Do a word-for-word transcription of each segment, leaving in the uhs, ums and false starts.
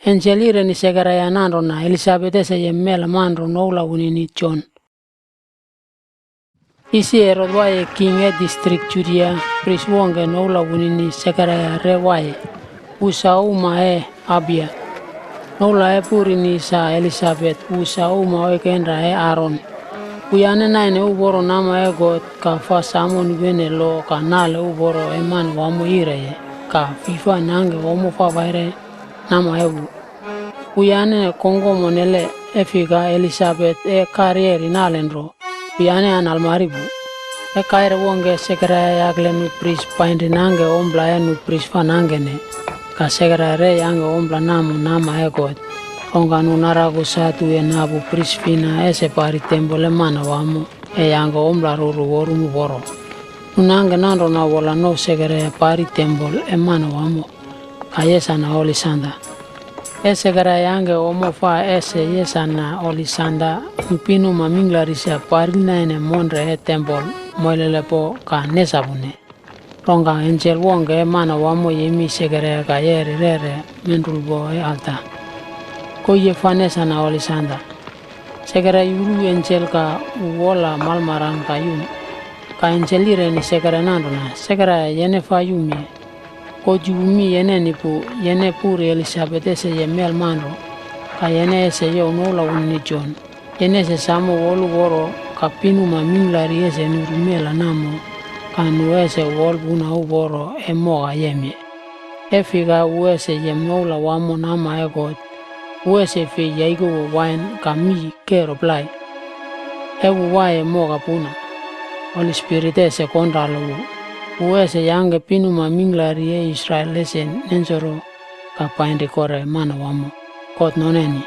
Ensel yireni Sekaraia nanrona Elisabet ese yem mela manro noula wunini Jon. Isi Herot waiye king e distrik Judia, pris wongke noula wunini Sekaraia re waiye. Wu sa uma e Abia. Noula e purini sa Elisabet, wu sa uma oikenra e Aron. Wuyane naine uporo nama e God ka fa samo nupene lo ka nale uporo e Manawamo yireye ka fi fa nangke ommo fafaire nama e wu. Wuyane kongkom onnele, e fika Elisabet e karyeri nale nro, wuyane an almari pu. E kaire wongke Sekaraia yakle nu pris painri nangke ompla e nu pris fa nangkene. Ka Sekaraia re yangke ompla namo nama e God. Rongka nu naraku satuye napu pris fina ese pari tempol e Manawamo e yangke ompla ruru worum uporo. Nu nangke nanrona wola nouw Sekaraia pari tempol e Manawamo ka yesana holi sanda. E Sekaraia yangke ommo fa ese yesana holi sanda, nu pinuma mingklari sa pari naine monre e tempol moilele po ka nesapune. Rongka ensel wongke e Manawamo yemei Sekaraia ka yeri rere menrulpo e alta. Koiye fa nesana holi sanda. Sekaraia yuru ensel ka wu wola malmaran ka yum. Ka ensel yireni Sekaraia nanrona, Sekaraia, yene fa yumye. God yupu mi yeneni pu, yene puri Elisabet ese yem mela manro, ka yene ese youw noula wunini Jon. Yene ese samo woluporo ka pinuma mingklari ese nuru mela namo, ka nu ese wolpuna uporo e moka yemye. E fika wu ese yem noula wamo nama e God. Wu ese fei yaikowo wain ka mi kero plai. E wu waiye moka puna, Holi Spirit ese konralo wu. Wu ese yangke pinuma mingklari e Israel ese nensoro ka painri kore Manawamo, God noneni.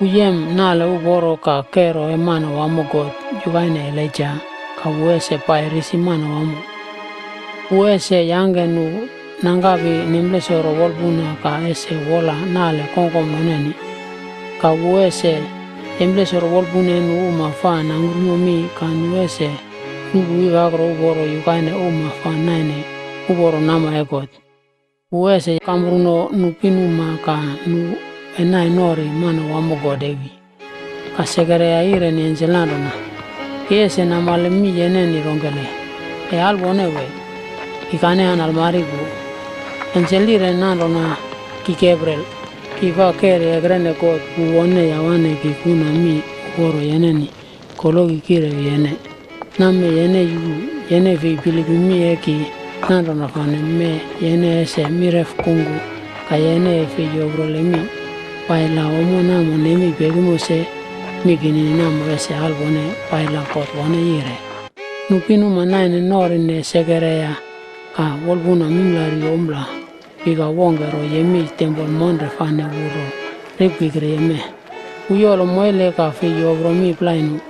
Wu yem nale uporo ka kero e Manawamo God yukaine Elaija ka wu ese pai risi Manawamo. Wu ese yangke nu nangkapi nemplesoro wolpuna ka ese wola nale kongkom noneni. Ka wu ese yemplesoro wolpuna e nu uma fa nangkruno mi ka nu ese nuꞌpu ikakro uporo yukaine uma fa naine uporo nama e God. Wu ese kampruno nu pinuma ka nu e nai nori Manawamo God e wi. Ka Sekaraia yireni ensel nanrona, “Ki ese namale mi yeneni rongkele? E alwone wee?” Ki kane an almari pu. Ensel yireni nanrona, “Ki Gebriel, ki fa keri ekrene God wu wone yawane ki kuna mi uporo yeneni, koloki kirewi yene. Nam e yene yupu, yene fei bilipim mi e ki, nanrona fane mee yene ese mirefkungku ka yene e fei yoprole mi. Pai la ommo namo nemei pekimo se, mi kinini namo ese alwone pai la God wone yire.” Nu pinuma naine norine Sekaraia ka wolpuna mingklari ompla. Fika wongke ro yemei tempol monre fane wu ro ripkikreye mee. Wu yolo moile ka fei yopro mi plai nu.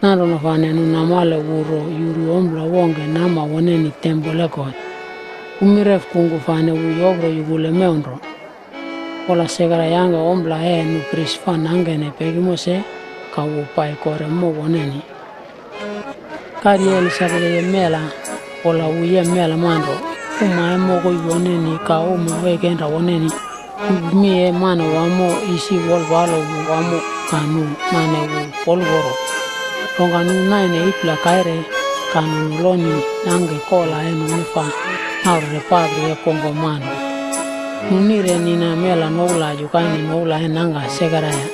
Nanrona fane nu namale wu ro yuru ompla wongke nama woneni tempol e God. Wu mirefkungku fane wu yopro yukule mew nro. Wola Sekaraia yangke ompla e nu pris fa nangkene pekimo se ka wu pai kore mow woneni. Kari e Elisabet e yem mela, wola wu yem mela manro. Uma e mokoi woneni ka uma oikenra woneni yupu mi e Manawamo isi wolpalo wu wamo ka nu nane wu foluporo. Rongka nu naine ipla kaire ka nu noloni nangke kola e none fa naurere papri e kongkom manro. Nu nire nina mela noula yukaine noula e nangka Sekaraia.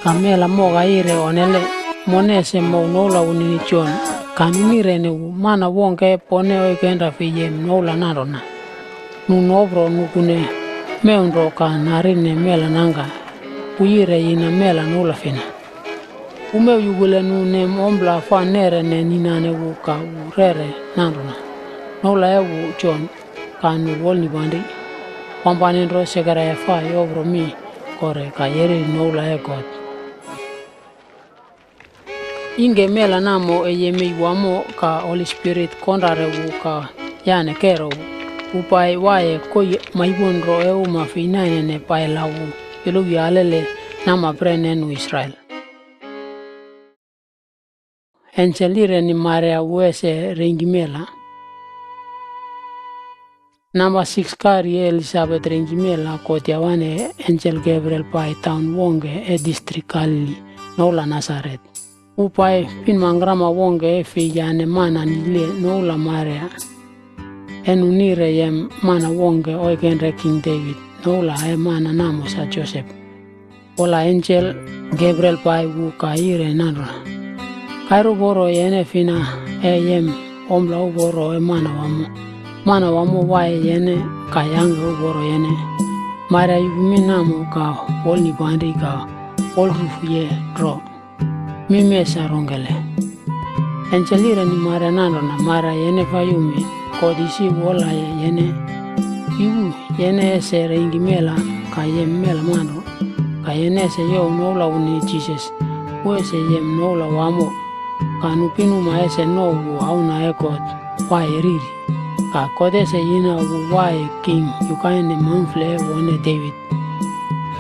Ka mela moka yire onnele, “Mone ese mouw noula wunini Jon.” Ka nu nireni wu, “Mana wongke e pone oikenra fei yem noula nanrona.” Nu nopro nukune mew nro ka narine mela nangka, “Wu yire yina mela noula fina?” Wu mew yukule nu nem ompla fa nerene ninane wu ka wu rere nanrona, “Noula e wu Jon.” Ka nu wolnipanri. Wampane nro Sekaraia fa yopro mi kore ka yereri noula e God. Ingke mela namo e yemei wamo ka Holi Spirit konrare wu ka yane kero wu. Wu pai waiye koii maipon nro e uma fei nainene pai la wu yolowi alele nama pren e nu Israel. Ensel yireni Maria wu ese reingki mela. Namba siks kari e Elisabet reingkimela God yawane ensel Gebriel pai taun wongke e distrik Galili, noula Nasaret. Wu pai pinmangkrama wongke e fei yane mana nile noula Maria. E nu nire yem mana wongke oikenra King Devit, noula e mana namo sa Josep. Wola ensel Gebriel pai wu ka yire nanrona, “Kaire uporo yene fina e yem ompla uporo e Manawamo. Manawamo waiye yene ka yangke uporo yene.” Maria yupu mi namo ka wolnipanri ka wolrufuye nro, “Mi mee sa rongkele?” Ensel yireni Maria nanrona, “Maria, yene fa yumye. God isi wolaye yene. Yupu, yene ese reingkimela ka yem mela manro, ka yene ese youw noula wunini Jisas. Wu ese yem noula wamo, ka nu pinuma ese nouw wu Auna e God waiye riri. Ka God ese yina wu waiye king yukaine mamfle e wone Devit.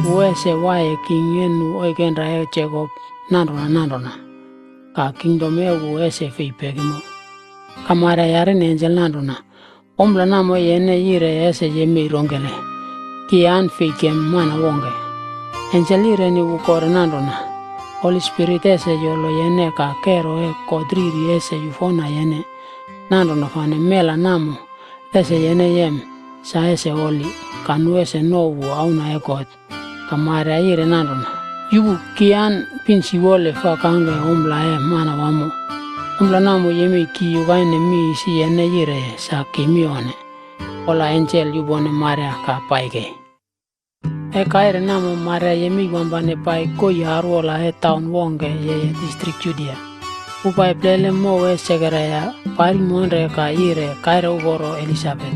Wu ese waiye king e nu oikenra e Jekop nanrona nanrona, ka kingdom e wu ese fei pekimo.” Ka Maria yarine ensel nanrona, “Ompla namo e yene yire ese yemei rongkele? Ki an fei kem mana wongke.” Ensel yireni wu kore nanrona, “Holi Spirit ese yolo yene ka kero e God riri ese yufona yene. Nanrona fane mela namo ese yene yem sa ese holi, ka nu ese nouw wu Auna e God.” Ka Maria yire nanrona, “Yupu, ki an pin siwole fa kangke ompla e Manawamo. Ompla namo yemei ki yukaine mi isi yene yireye, sa ki mi onne.” Wola ensel yupone Maria ka pai kei. E kaire namo, Maria yemei wampane pai koii arwola e taun wongke yeye distrik Judia. Wu pai plele mow e Sekaraia, pari monre ka yire kaire uporo Elisabet.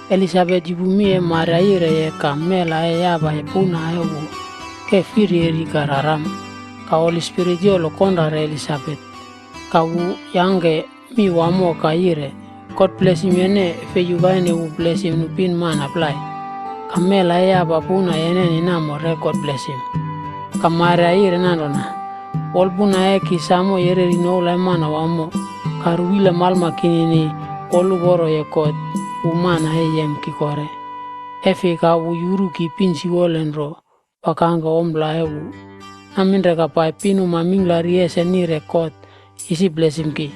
Elisabet yupu mi e Maria yireye ka mela e yapaye puna e wu ke firiyeri ka raram. Ka Holi Spirit yolo konrare Elisabet, ka wu yangke mi wamo ka yire, “God blesim yene, fei yukaine wu blesim nu pinmana plai. Ka mela e yapa puna yeneni namo re God blesim.” Ka Maria yire nanrona, “Wolpuna e ki samo yereri noula e Manawamo, ka ruwila malma kinini woluporoye God, wu mana e yem ki kore. E fika wu yuru ki pin siwole nro, fa kangke ompla e wu. Naminre ka pai pinuma mingklari ese nire God isi blesim ki.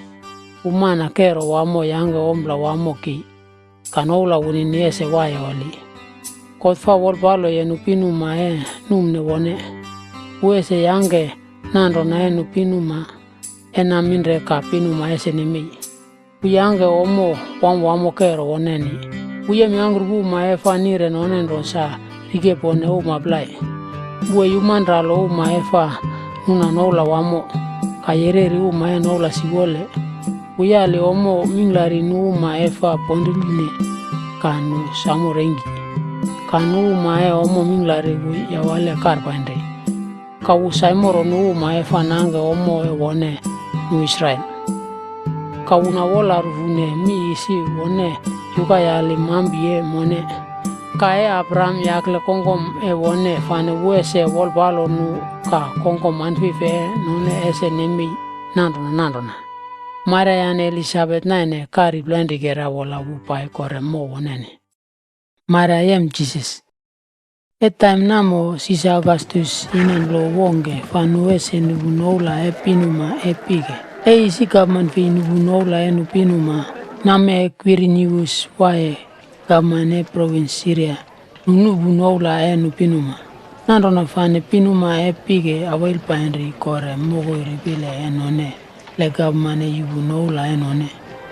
Wu mana kero wamo yangke ompla wamo ki, ka noula wunini ese waiye holi. God fa wolpaloye nu pinuma e numne wone. Wu ese yangke nanrona e nu pinuma e naminre ka pinuma ese nemei. Wu yangke ommo wamwamo kero woneni. Wu yemyangkrupu uma e fa nire none nro sa rikepone uma plai. Wu e yumanralo uma e fa nuna noula wamo, ka yereri uma e noula siwole. Wu yali ommo mingklari nu uma e fa ponriline, ka nu samo reingki. Ka nu uma e ommo mingklari wu yawale karpainri. Ka wu saimoro nu uma e fa nangke ommo e wone nu Israel. Ka wu nawola rufune mi isi wone yukayali mampi e mone. Ka e Abraham yakle kongkom e wone fane wu ese wolpalo nu ka kongkom manfife e none ese nemei nanrona nanrona.” Maria yane Elisabet naine kari plainrikera wola wu pai kore mow woneni. Maria yem Jisas. E taim namo, Sisa Augustus yinanplo wongke fa nu ese nupu noula e pinuma e pike. E isi gapman fei nupu noula e nu pinuma, nam e Kwirinius waiye gapman e provins Siria, nu nupu noula e nu pinuma. Nanrona fane pinuma e pike awail painri kore mokoi ripile e none le gapman e yupu noula e none.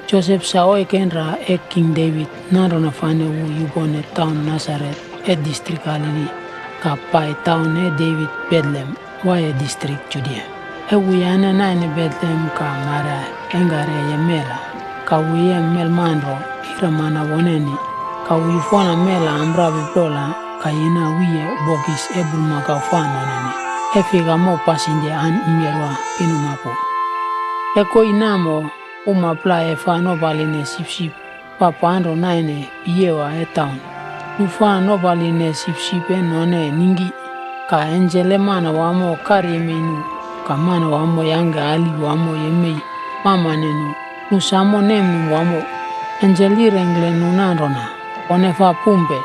Josep sa oikenra e King Devit, nanrona fane wu yupone taun Nasaret e distrik Galili ka pai taun e Devit, Betlehem, waiye distrik Judia. E wuyane naine Betlehem ka Maria yeingkareye mela, ka wu yem melmanro iramana woneni, ka wu yufona mela amprapi plola ka yina wiye bokis e bulmakau fa noneni. E fika mow pasinye an umyerwa pinuma pu. E koii namo, uma plai e fa nopaline sipsip fa panro naine piyewa e taun. Nu fa nopaline sipsip e none ningki, ka ensel e Manawamo karyemei nu, ka Manawamo yangke ali wamo yemei mamane nu. Nu samo nemnum wamo. Ensel yirengkle nu nanrona, pone fa pumpe.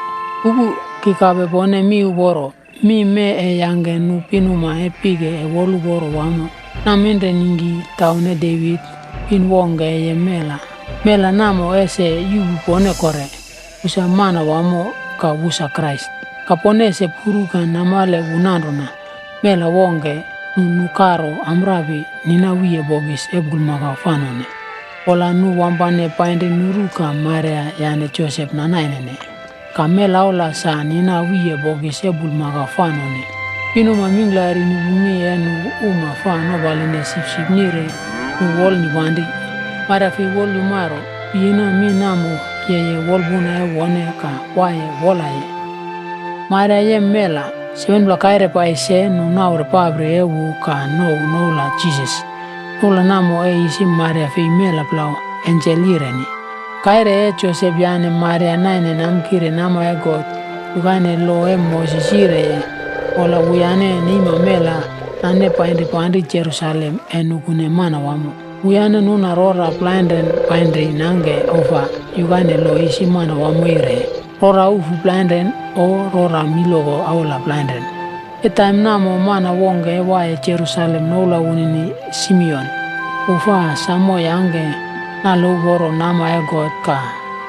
Pupu, ki kape pone mi uporo. Mi mee e yangke nu pinuma e pike e woluporo wamo. Naminre ningki taun e Devit, pin wongke e yem mela. Mela namo ese yuꞌpu pone kore. Wu sa Manawamo ka wu sa Krais. Ka pone ese puru ka namale wu nanrona, mela wongke nu nukaro amprapi nina wiye bokis e bulmakau fa none. Wola nu wampane painri nuru ka Maria yane Josep nanainene. Ka melaula sa nina wiye bokis e bulmakau fa none. Pinuma mingklari nupu mi e nu uma fa nopaline sipsip nire nu wolnipanri. Maria fei wolyumaro, piyina mi namo yeye wolpuna e wone ka waiye wolaye. Maria yem mela, sevenpla kaire pai se nu naure papri e wu ka nouw noula Jisas. Noula namo e isi Maria fei mela plau, ensel yireni. Kaire e Josep yane Maria naine namkire nama e God, yukaine lo e Moses yireye, wola wuyane neima mela nane painri panri Jerusalem e nukune Manawamo. Wuyane nuna rora plainren painri nangke ofa yukaine lo isi Manawamo yireye. Rora ufu plainren o rora miloko aula plainren. E taim namo mana wongke e waiye Jerusalem noula wunini Simeon. Wu fa samo yangke nale uporo nama e God ka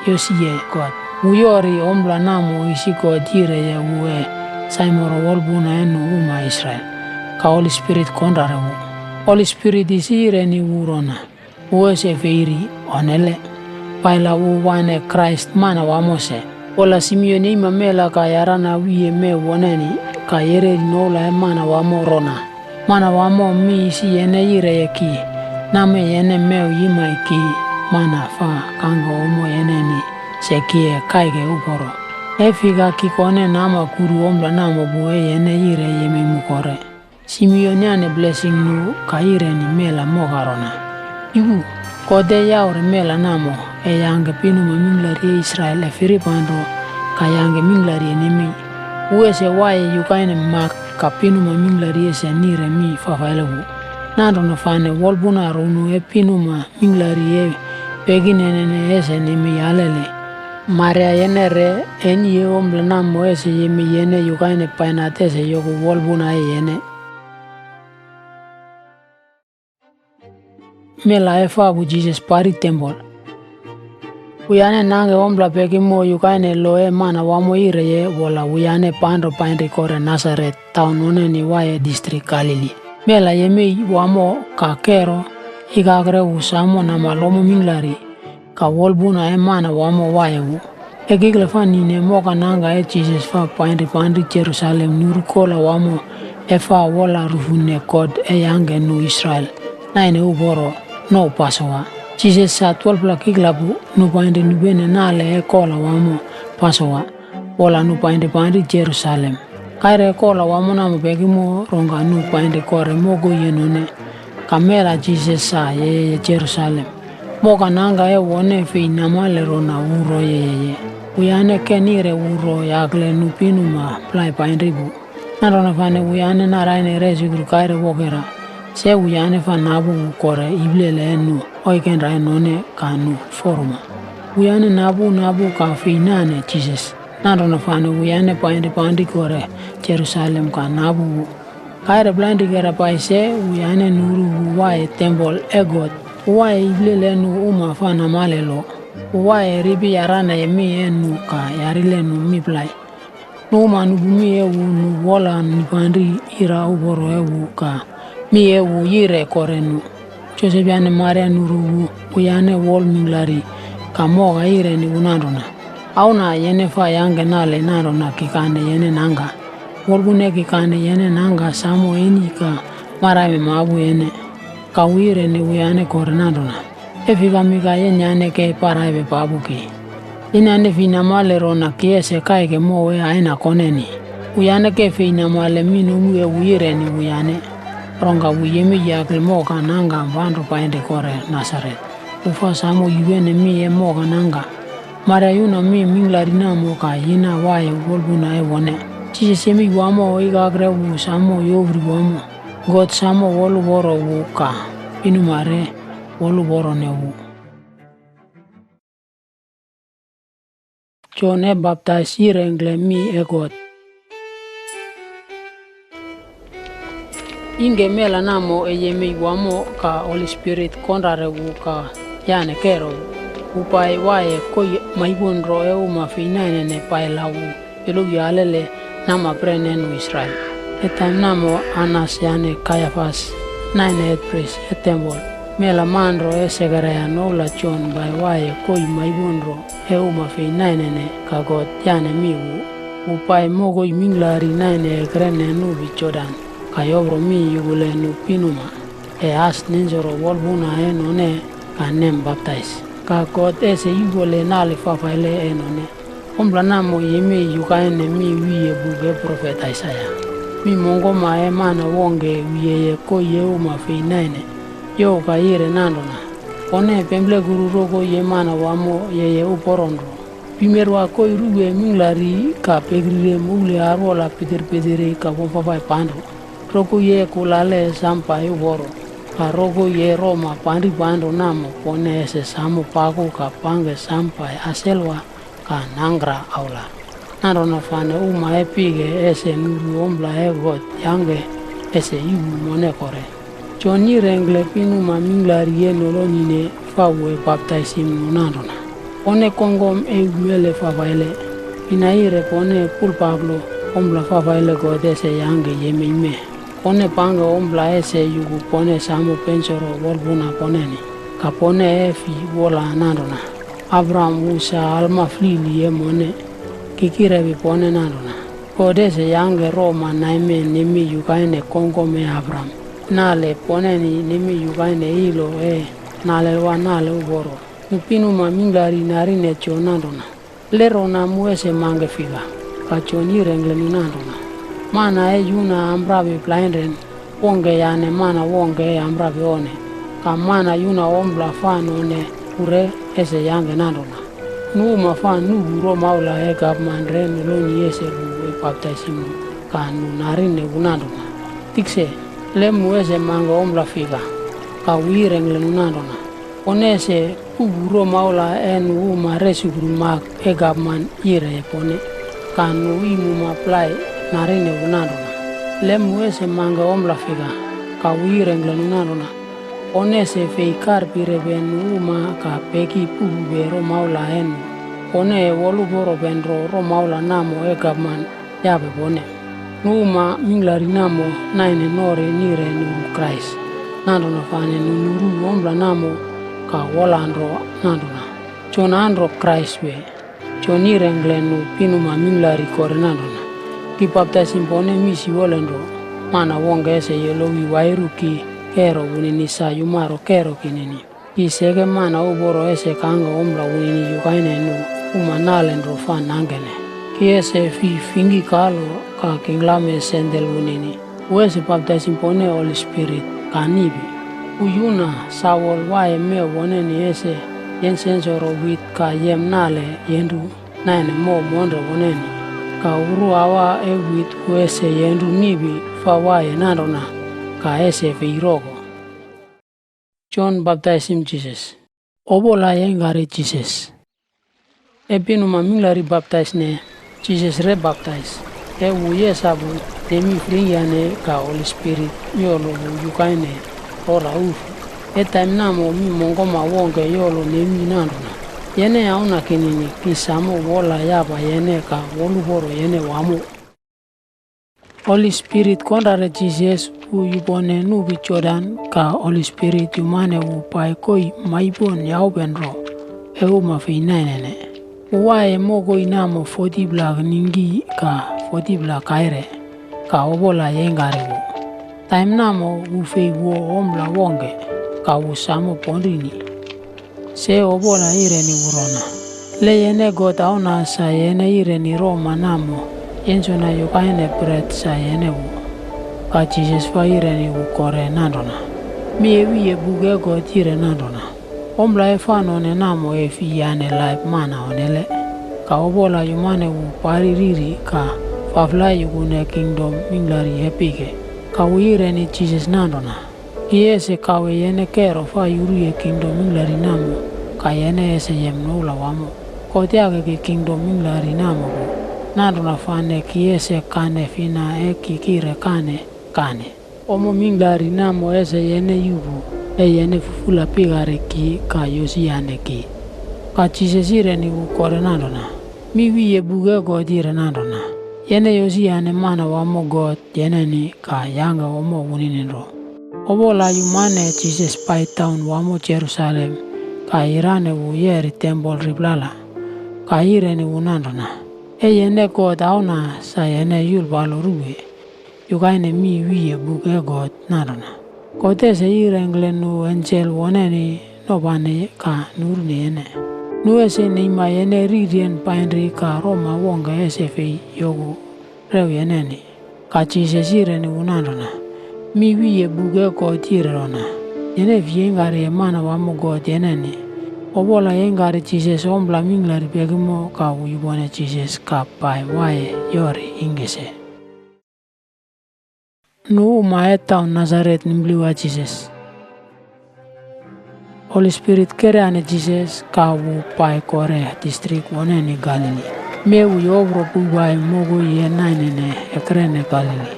yosiye God. Wu yori ompla namo isi God yireye wu e saimoro wolpuna e nu uma Israel. Ka Holi Spirit konrare wu. Holi Spirit isi yireni wu rona, wu ese fei ri, onnele. Paila wu wane Krais Manawamo se. Wola Simeon yeima mela ka yarana wiye mew woneni ka yereri noula e Manawamo rona, Manawamo, mi isi yene yireye ki, name yene mew yimai ki, mana fa kangke ommo yeneni se ki e kaike uporo. E fika ki kone nama kuru ompla namo pu e yene yire yemei mu kore. Simeon yane blesing nu ka yireni mela moka rona, yupu, God e yaure mela namo e yangke pinuma mingklari e Israel e firipanro ka yangke mingklari e nemei. Wu ese waiye yukaine mak ka pinuma mingklari ese nire mi fafaile wu. Nanrona fane wolpuna runu e pinuma mingklari e pekinenene ese nemei alele. Maria yene re, eni e ompla namo ese yemei yene yukaine bainat ese yoku wolpuna e yene. Mela e fapu Jisas pari tempol. Wuyane nangke ompla pekimo yukaine lo e Manawamo yireye wola wuyane panro painri kore Nasaret, taun woneni waiye distrik Galili. Mela yemei wamo ka kero ikakre wu samo namale ommo mingklari, ka wolpuna e Manawamo waiye wu. E kikla fa nine moka nangka e Jisas fa painri panri Jerusalem nuru kola wamo e fa wola rufune God e yangke nu Israel naine uporo nouw Pasowa. Jisas sa twelpla kikla pu nu painri nupene nale e kola wamo Pasowa, wola nu painri panri Jerusalem. Kaire e kola wamo namo pekimo rongka nu painri kore mokoi e none. Ka mela Jisas sa yeyeye Jerusalem. Moka nangka e wone fei namale rona wu ro yeyeye. Wuyane ke nire wu ro yakle nu pinuma plai painri pu. Nanrona fane wuyane naraine resukru kaire wokera, se wuyane fa napu wu kore iplele e nu oikenra e none ka nu foruma. Wuyane napu napu ka fei nane Jisas. Nanrona fane wuyane painri panri kore Jerusalem ka napu wu. Kaire plainrikera pai se wuyane nuru wu waiye tempol e God. Wu waiye iplele e nu uma fa namale lo. Wu waiye ripi yaraneye mi e nu ka yarile nu mi plai. Nu uma nupu mi e wu nu wola nipanri ira uporo e wu ka mi e wu yire kore nu. Josep yane Maria nuru wu, wuyane wol mingklari ka moka yireni wu nanrona, Auna, yene fa yangke nale nanrona ki kane yene nangka. Wolpuna e ki kane yene nangka samo eni ka maraime mapu yene. Ka wu yireni wuyane kore nanrona, E fikami ka yenyane ke paraipe papu ki? Yenyane fi namale rona ki ese kaike mow e aina koneni. Wuyane ke fei namale mi nomu e wu yireni wuyane. Rongka wu yemei yakle moka nangka panro painri kore Nasaret. Wu fa samo yupene mi e moka nangka. Maria yuna mi mingklari namo ka yina waiye wolpuna e wone. Jisas yemei wamo ikakre wu samo yopri wamo. God samo woluporo wu ka pinuma re woluporone wu. Jon e Baptais yirengkle mi e God. Ingke mela namo e yemei wamo ka Holi Spirit konrare wu ka yane kero wu. Wu pai waiye koii maipon nro e uma fei nainene pai la wu yolowi alele nama pren e nu Israel. E taim namo Anas yane Kaiafas naine hetpris e tempol. Mela manro e Sekaraia noula Jon pai waiye koii maipon nro e uma fei nainene ka God yane mi wu. Wu pai mokoi mingklari naine ekrene nupi Jordan ka yopro mi yukule nu pinuma e as nensoro wolpuna e none ka nem baptais. Ka God ese yuꞌpole nale fafaile e none. Ompla namo yemei yukaine mi wiye buk e profet Aisaia. Mi mongkoma e mana wongke wiyeye koii e uma fei naine. Youw ka yire nanrona, “Pone pemplekuru rokoi e Manawamo yeye uporo nro. Pimerwa koii ruwe mingklari ka pekrire moule arwola pitiri pitiri ka wamfafai panro. Rokoi e kulale sam pai uporo, ka rokoi e roma panri panro namo pone ese samo paku ka pangke sam pai aselwa ka nangkra aula. Nanrona fane uma e pike ese nuru ompla e God yangke ese yuꞌpu mone kore.” Jon yirengkle pinuma mingklari e nolonine fa wu e baptaisim nu nanrona, “Pone kongkom e wumele fafaile. Fina yire pone pulpaplo ompla fafaile God ese yangke yemei mee? Pone pangke ompla ese yuku pone samo pensoro wolpuna poneni, ka pone e fi wola nanrona, ‘Abraham wu sa alma flili e mone.’ Ki kirepi pone nanrona, God ese yangke roma naime nemei yukaine kongkom e Abraham. Nale poneni nemei yukaine ilo e nalelwa nale uporo.” Nu pinuma mingklari narine Jon nanrona, “Le rona mu ese mangke fika?” Ka Jon yirengkle nu nanrona, “Mana e yuna amprapi plainren wongke yane mana wongke e amprapi onne, ka mana yuna ompla fa none wu re ese yangke nanrona.” Nu uma fa nuꞌpu romaula e gapman re noloni ese wu e baptaisim nu, ka nu narine wu nanrona, “Tikse, le mu ese mangke ompla fika?” Ka wu yirengkle nu nanrona, “Pone ese puꞌpu romaula e nu uma resukru mak e gapman yireye pone.” Ka nu iimuma plai narine wu nanrona, “Le mu ese mangke ompla fika?” Ka wu yirengkle nu nanrona, “Pone ese fei karpirepe nu uma ka peki puꞌpupe romaula e nu. Pone e woluporope nro romaula namo e gapman yape pone.” Nu uma mingklari namo naine nori nire nuru Krais. Nanrona fane nu nuru ompla namo ka wola nro nanrona, “Jon anro Krais wee?” Jon yirengkle nu pinuma mingklari kore nanrona, “Ki baptaisim pone mi siwolenro. Mana wongke ese yolowi wairu ki kero wunini sa yumaro kero kinini. Ki seke mana uporo ese kangke ompla wunini yukaine nu uma nale nro fa nangkene. Ki ese fi fingki kalo ka kingklame sandel wunini. Wu ese baptaisim pone Holi Spirit ka niꞌpi. Wu yuna sawol waiye mew woneni ese yensensoro wit ka yem nale yenru naine mow monre woneni. Ka uru aua e wit wu ese yenru niꞌpi fa waiye nanrona ka ese fei roko.” Jon baptaisim Jisas. Opola yeingkari Jisas. E pinuma mingklari baptaisne, Jisas re baptais. E wu yesapu nemi fringkyane ka Holi Spirit yolo wu yukaine rora ufu. E taim namo mi mongkoma wongke yolo nemi nanrona, “Yene Auna kinini, ki samo wola yapa yene ka woluporo yene wamo.” Holi Spirit konrare Jisas, wu yupone nupi Jordan ka Holi Spirit yumane wu pai koii maipon yaupenro e uma fei nainene. Wu waiye mokoi namo fotipla ningki ka fotipla kaire, ka opola yeingkari wu. Taim namo wu fei wo ompla wongke, ka wu samo ponrini. Se opola yireni wu rona, “Le yene God Auna sa yene yireni roma namo yensona yukaine bret sa yene wu.” Ka Jisas fa yireni wu kore nanrona, “Mi e wiye buk e God yire nanrona, ‘Ompla e fa none namo e fi yane laip mana onnele.’” Ka opola yumane wu pari riri ka faflai yukune kingdom mingklari e pike. Ka wu yireni Jisas nanrona, “Ki ese kawe yene kero fa yuruye kingdom mingklari namo ka yene ese yem noula wamo.” God yake ki kingdom mingklari namo pu. Nanrona fane ki ese kane fina e ki kire kane, kane. Ommo mingklari namo ese yene yuꞌpu e yene fufula pikari ki ka yosiyane ki.” Ka Jisas yireni wu kore nanrona, “Mi wiye buk e God yire nanrona, ‘Yene yosiyane Manawamo God yeneni ka yangke ommo wunini nro.’” Opola yumane Jisas pai taun wamo Jerusalem ka yirane wu yeri tempol riplala, ka yireni wu nanrona, “E yene God Auna sa yene yulpalo ruwe. Yukaine mi wiye buk e God nanrona, ‘God ese yirengkle nu ensel woneni nopane ka nurune yene. Nu ese neima yene ririyen painri ka roma wongke ese fei yoku rew yeneni.’” Ka Jisas yireni wu nanrona, “Mi wiye buk e God yire rona, ‘Yene fi yeingkariye Manawamo God yeneni.’” Opola yeingkari Jisas ompla mingklari pekimo ka wu yupone Jisas ka pai waiye yori ingkese. Nu uma e taun Nasaret nempliwa Jisas. Holi Spirit keryane Jisas ka wu pai kore distrik woneni Galili. Mew wu yopro pouwpai mokoi e nainene ekrene Galili.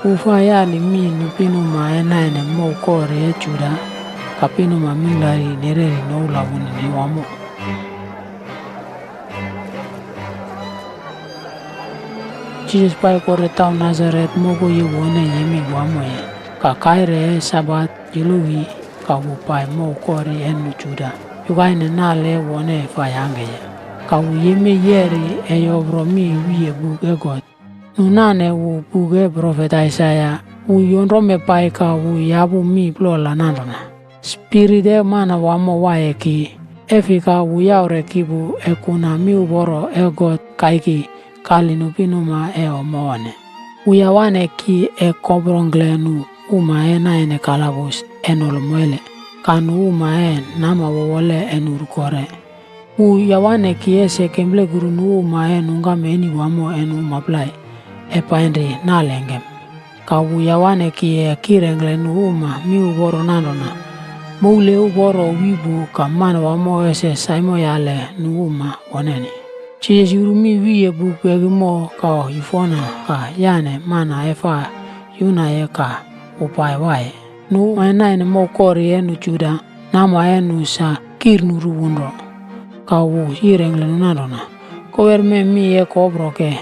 Wu fa yali mi nu pinuma e naine mow kori e Juda ka pinuma mingklari nereri noula wunini wamo. Jisas pai kore taun Nasaret mokoi e wone yemei wamoye. Ka kaire e Sabat yolowi ka wu pai mow kori e nu Juda, yukaine nale e wone fa yangkeye. Ka wu yemei yeri e yopro mi wiye buk e God. Nu nane wu buk e profet Aisaia. Wu yonrome pai ka wu yapu mi plola nanrona, “Spirit e Manawamo waiye ki, e fika wu yaure ki pu e kuna miuporo e God kaiki kali nu pinuma e ommo onne. Wu yawane ki e koprongkle nu uma e naine kalabus e nolo moile, ka nu uma e nama wowole e nuru kore. Wu yawane ki ese kemplekuru nu uma e nungkam eni wamo e nu uma plai e painri nalengkem. Ka wu yawane ki e kirengkle nu uma miuporo nanrona, moule uporo wi pu ka Manawamo ese saimoyale nu uma woneni.” Jisas yuru mi wiye buk pekimo ka yufona ka yane mana e fa yunaye ka wu pai waiye. Nu uma e naine mow kori e nu Juda, nama e nu sa kirnuru wu nro. Ka wu yirengkle nu nanrona, “Kowerme mi e kopro ke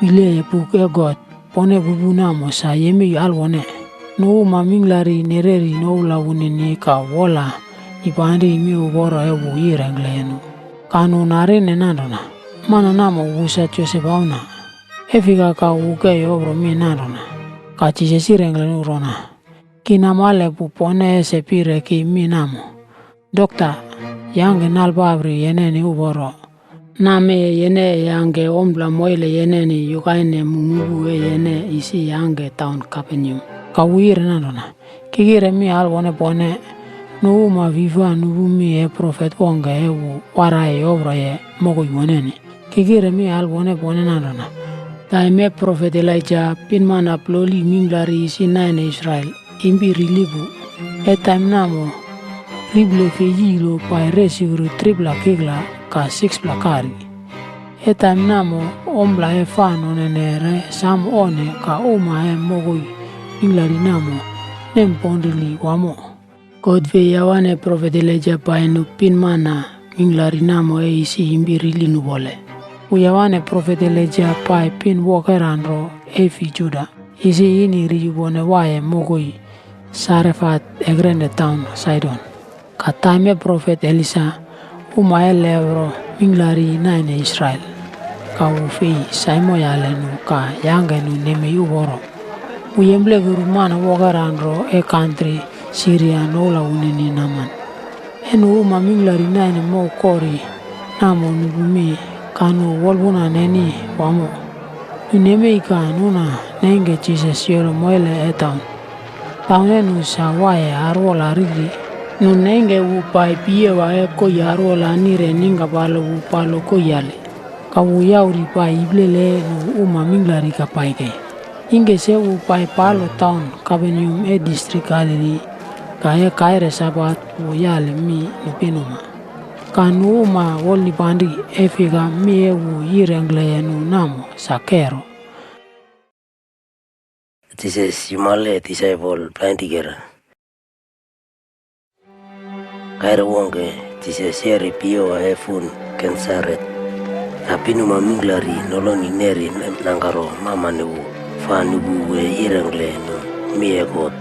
wileye buk e God, pone pupu namo sa yemei alwone.” Nu uma mingklari nereri noula wunini ka wola nipanri miuporo e wu yirengkleye nu. Ka nu narine nanrona, “Mana namo wu sa Josep auna. E fika ka wu ke yopro mi nanrona?” Ka Jisas yirengkle nu rona, “Ki namale pu pone ese pire ki mi namo. Dokta, yangke nalpapri yeneni uporo. Nameye yene yangke ompla moile yeneni yukaine mu mupu e yene isi yangke taun Kaperneam.” Ka wu yire nanrona, “Ki kire mi alwone pone, nu uma fi fa nupu mi e profet wongke e wu waraiye yoproye mokoi woneni. Ki kire mi alwone pone nanrona, taim e profet Elaija, pinmana ploli mingklari isi naine Israel, impi rili pu. E taim namo, riple fei yilo pai resukru tripla kikla ka sikspla kari. E taim namo, ompla e fa nonene re sam onne ka uma e mokoi mingklari namo nemponrili wamo. God fei yawane profet Elaija pai nu pinmana mingklari namo e isi impi rili nupole. Wu yawane profet Elaija pai pin wokera nro e fi Juda, isi yini ri yupone waiye mokoi Sarefat ekrene taun Saidon. Ka taim e profet Elisa, uma e lepro mingklari naine Israel, ka wu fei saimoyale nu ka yangke nu nemei uporo. Wu yemplekuru mana wokera nro e kantri Siria noula wunini Naman. E nu uma mingklari naine mow kori namo nupu mi ka nu wolpuna neni wamo. Nu nemei ka nuna neingke Jisas yolo moile e taun. Taun e nu sa waiye arwola riri. Nu neingke wu pai piyewa e koii arwola nire ningkapalo wu palo koiyale. Ka wu yauri pai iplele e nu uma mingklari ka paike. Ingke se wu pai palo taun Kaperneam e distrik Galili. Ka e kaire Sabat wu yali mi nu pinuma. Ka nu uma wolnipanri e fika mi e wu yirengkleye nu namo sa kero. Jisas yumale disaipol plainrikera. Kaire wongke, Jisas yeri piyowa e fun Gensaret. Ka pinuma mingklari noloni neri nangkaro mamane wu fa nupu wu e yirengkle nu mi e God.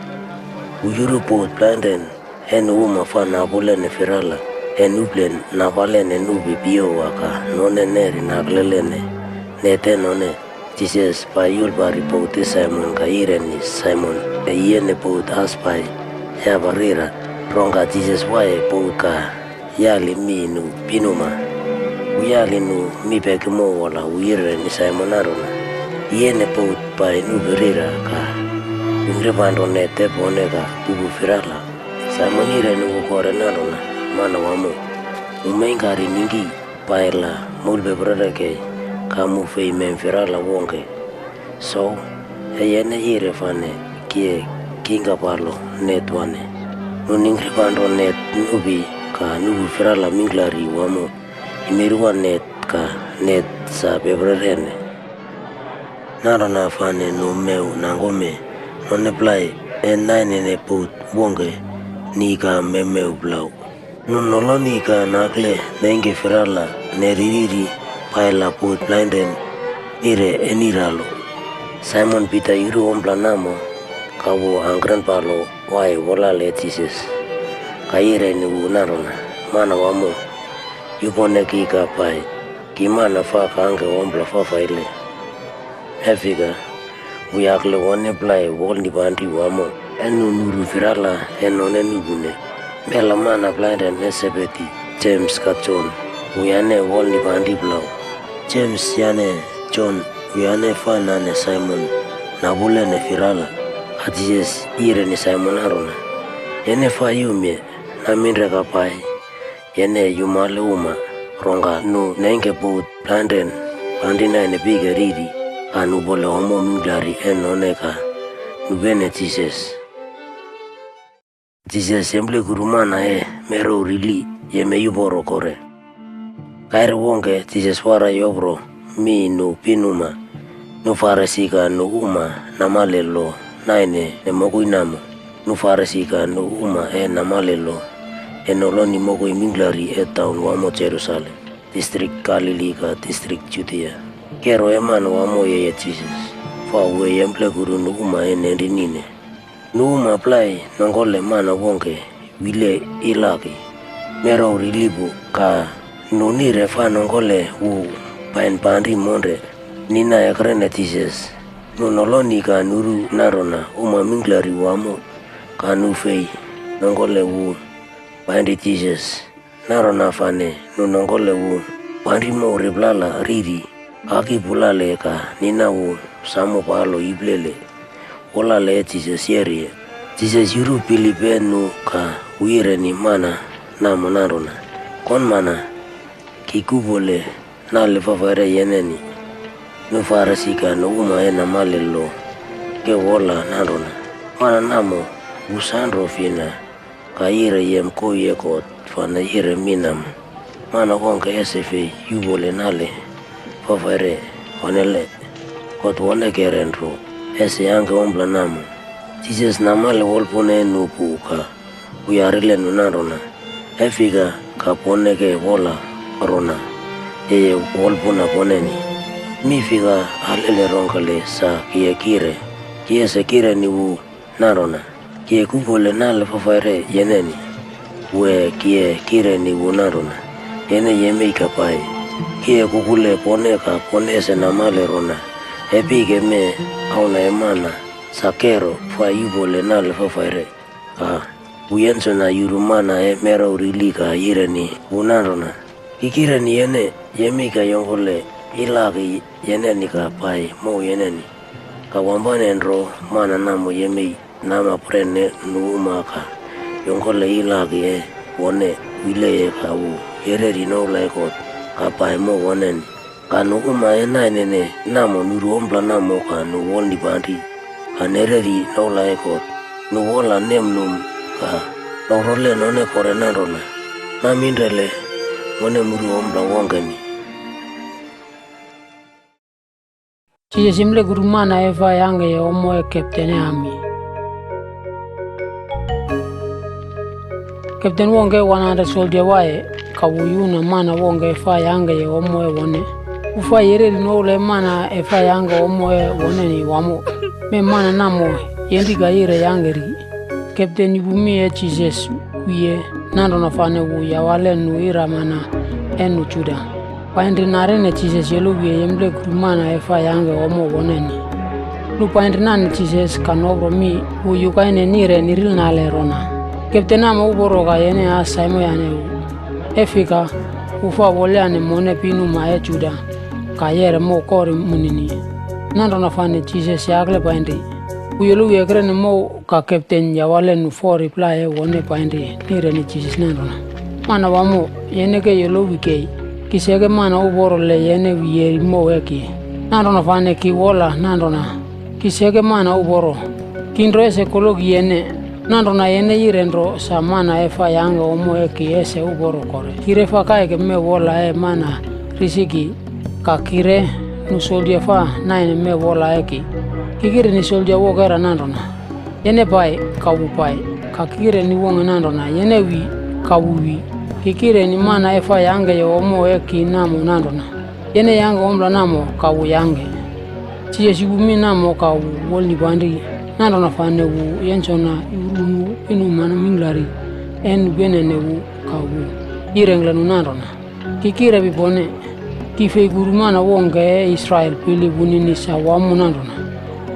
Wu yuru bot plainren e nu uma fa napulene firala e nuple napalene nupi piyowa ka none neri naklelene net e none. Jisas pai yulpari bot e Saimon ka yireni Saimon e yiyene bot as pai yapa rira. Rongka Jisas waiye bot ka yali mi nu pinuma. Wu yali nu mi pekimo wola wu yireni Saimon nanrona, “Yiyene bot pai nupi rira ka ningkrepanro net e pone ka pupu firala.” Saimon yireni wu kore nanrona, “Manawamo, mu meingkari ningki pai la moulpeprere kei ka mu fei mem firala wongke. So, e yene yire fane ki e kingkapalo net wane.” Nu ningkrepanro net nupi ka nupu firala mingklari wamo. Imiriwa net ka net sa peprerene. Nanrona fane nu mew nangkome none plai e nainene bot wongke ni ka memmew plau. Nu noloni ka nakle neingke firala neri riri pai la bot plainren nire e niralo. Saimon Pita yuru ompla namo ka wu angkrenpalo waiye wolale e Jisas ka yireni wu nanrona, “Manawamo, yupone ki ka pai. Ki mana fa kangke ompla fafaile. E fika, wu yakle wone plai wolnipanri wamo.” E nu nuru firala e none nuꞌpune, mela mana plainren e Sebedi, Jems ka Jon, wuyane wolnipanri plau. Jems yane Jon wuyane fa nane Saimon napulene firala. Ka Jisas yireni Saimon nanrona, “Yene fa yumye. Naminre ka pai yene yumale uma.” Rongka nu neingke bot plainren panri naine pike riri ka nupole ommo mingklari e none ka nupene Jisas. Jisas yemplekuru mana e merow rili yemei uporo kore. Kaire wongke Jisas wara yopro mi nu pinuma. Nu Farisi ka nu uma namale lo nainene mokoi namo. Nu Farisi ka nu uma e namale lo e noloni mokoi mingklari e taun wamo Jerusalem, distrik Galili ka distrik Judia. Kero e Manawamo yeye Jisas, fa wu e yemplekuru nu uma e nenrinine. Nu uma plai nongkole mana wongke wile ilaki merow rili pu ka nu nire fa nongkole wu painpanri monre nina ekrene Jisas. Nu noloni ka nuru nanrona uma mingklari wamo ka nu fei nongkole wu painri Jisas. Nanrona fane nu nongkole wu panri mow riplala riri, aki pulale ka nina wu samo palo iplele wolale e Jisas yeriye. Jisas yuru bilip e nu ka wu yireni mana namo nanrona, “Konmana, ki kuꞌpole nale fafaire yeneni.” Nu Farisi ka nu uma e namale lo ke wola nanrona, “Mana namo, wu sanro fina ka yire yem koii e God fane yire mi namo? Mana wongke ese fei yuꞌpole nale fafaire. Onnele! God wone kere nro ese yangke ompla namo.” Jisas namale wolpuna e nu pu ka wu yarile nu nanrona, “E fika ka pone ke wola rona yeye wolpuna poneni? Mi fika alele rongkele sa ki e kire? Ki ese kireni wu nanrona, ‘Ki e kuꞌpole nale fafaire yeneni,’ wee ki e kireni wu nanrona, ‘Yene yemei ka pai’? Ki e kukule pone ka pone ese namale rona e pike mee Auna e Mana sa kero fa yuꞌpole nale fafaire.” Ka wu yensona yuru mana e merow rili ka yireni wu nanrona, “Ki kireni yene, yemei ka yongkole ilaki yeneni ka pai mow yeneni.” Ka wampane nro mana namo yemei nama pren e nu uma ka yongkole ilaki e wone wileye ka wu yereri noula e God ka pai mow woneni. Ka nu uma e nainene namo nuru ompla namo ka nu wolnipanri ka nereri noula e God. Nu wola nemnum ka noprole none kore nanrona, “Naminrele, mone muru ompla wongkeni.” Jisas yemplekuru mana e fa yangkeye ommo e kepten e ami. Kepten wongke e wan handret soldia waiye, ka wu yuna mana wongke e fa yangkeye ommo e wone. Wu fa yereri noula e mana e fa yangke ommo e woneni wamo. Mee mana namo yenri ka yire yangke ri. Kepten yupu mi e Jisas wiye, nanrona fane wu yawale nu iramana e nu Juda painri narine Jisas yolowiye yemplekuru mana e fa yangke ommo woneni. Nu painri nane Jisas ka nopro mi wu yukaine nire nirilnale rona, “Kepten namo uporo ka yene as saimoyane wu. E fika, wu fa wolyane mone pinuma e Juda ka yeꞌre mow kori munini.” Nanrona fane Jisas yakle painri. Wu yolowi ekrene mow ka kepten yawale nu fori plai e wone painri nireni Jisas nanrona, “Manawamo, yene ke yolowi kei. Ki seke mana uporo le yene wi yeri mow e ki. Nanrona fane ki wola nanrona, ki seke mana uporo. Ki nro ese koloki yene. Nanrona yene yire nro sa mana e fa yangke ommo e ki ese uporo kore. Ki re fa kaike mew wola e mana risi ki, ka ki re nu soldia fa naine mew wola e ki.” Ki kireni soldia wokera nanrona, “Yene pai,” ka wu pai. Ka ki kireni wongke nanrona, “Yene wi,” ka wu wi. Ki kireni mana e fa yangkeye ommo e ki namo nanrona, “Yene yangke ompla namo,” ka wu yangke. Jisas yupu mi namo ka wu wolnipanri. Nanrona fane wu yensona yuru nu pinuma mingklari e nupenene wu ka wu yirengkle nu nanrona, “Ki kirepi pone, ki fei kuru mana wongke e Israel bilip wunini sa wamo nanrona.”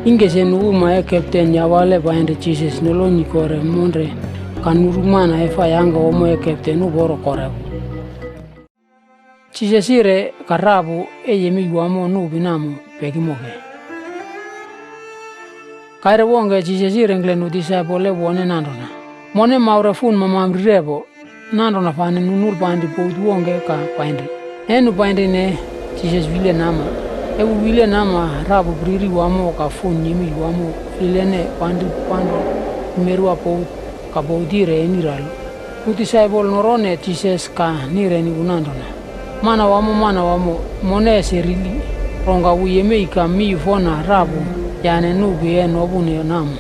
Ingke se nu uma e kepten yawale painri Jisas noloni kore monre ka nuru mana e fa yangke ommo e kepten uporo kore wu. Jisas yire ka rapu e yemei wamo nupi namo pekimo kei. Kaire wongke Jisas yirengkle nu disaipol e wone nanrona, “Mone maure fun mamamri repo.” Nanrona fane nu nulpanri bot wongke ka painri. E nu painrine, Jisas wile nama. E wu wile nama, rapu priri wamo ka fun yemei wamo filene panri panro numerwa bot ka bot yire e niralo. Nu disaipol norone Jisas ka nireni wu nanrona, “Manawamo, Manawamo, mone ese rili.” Rongka wu yemei ka miyufona rapu yane nupi e nopune namo.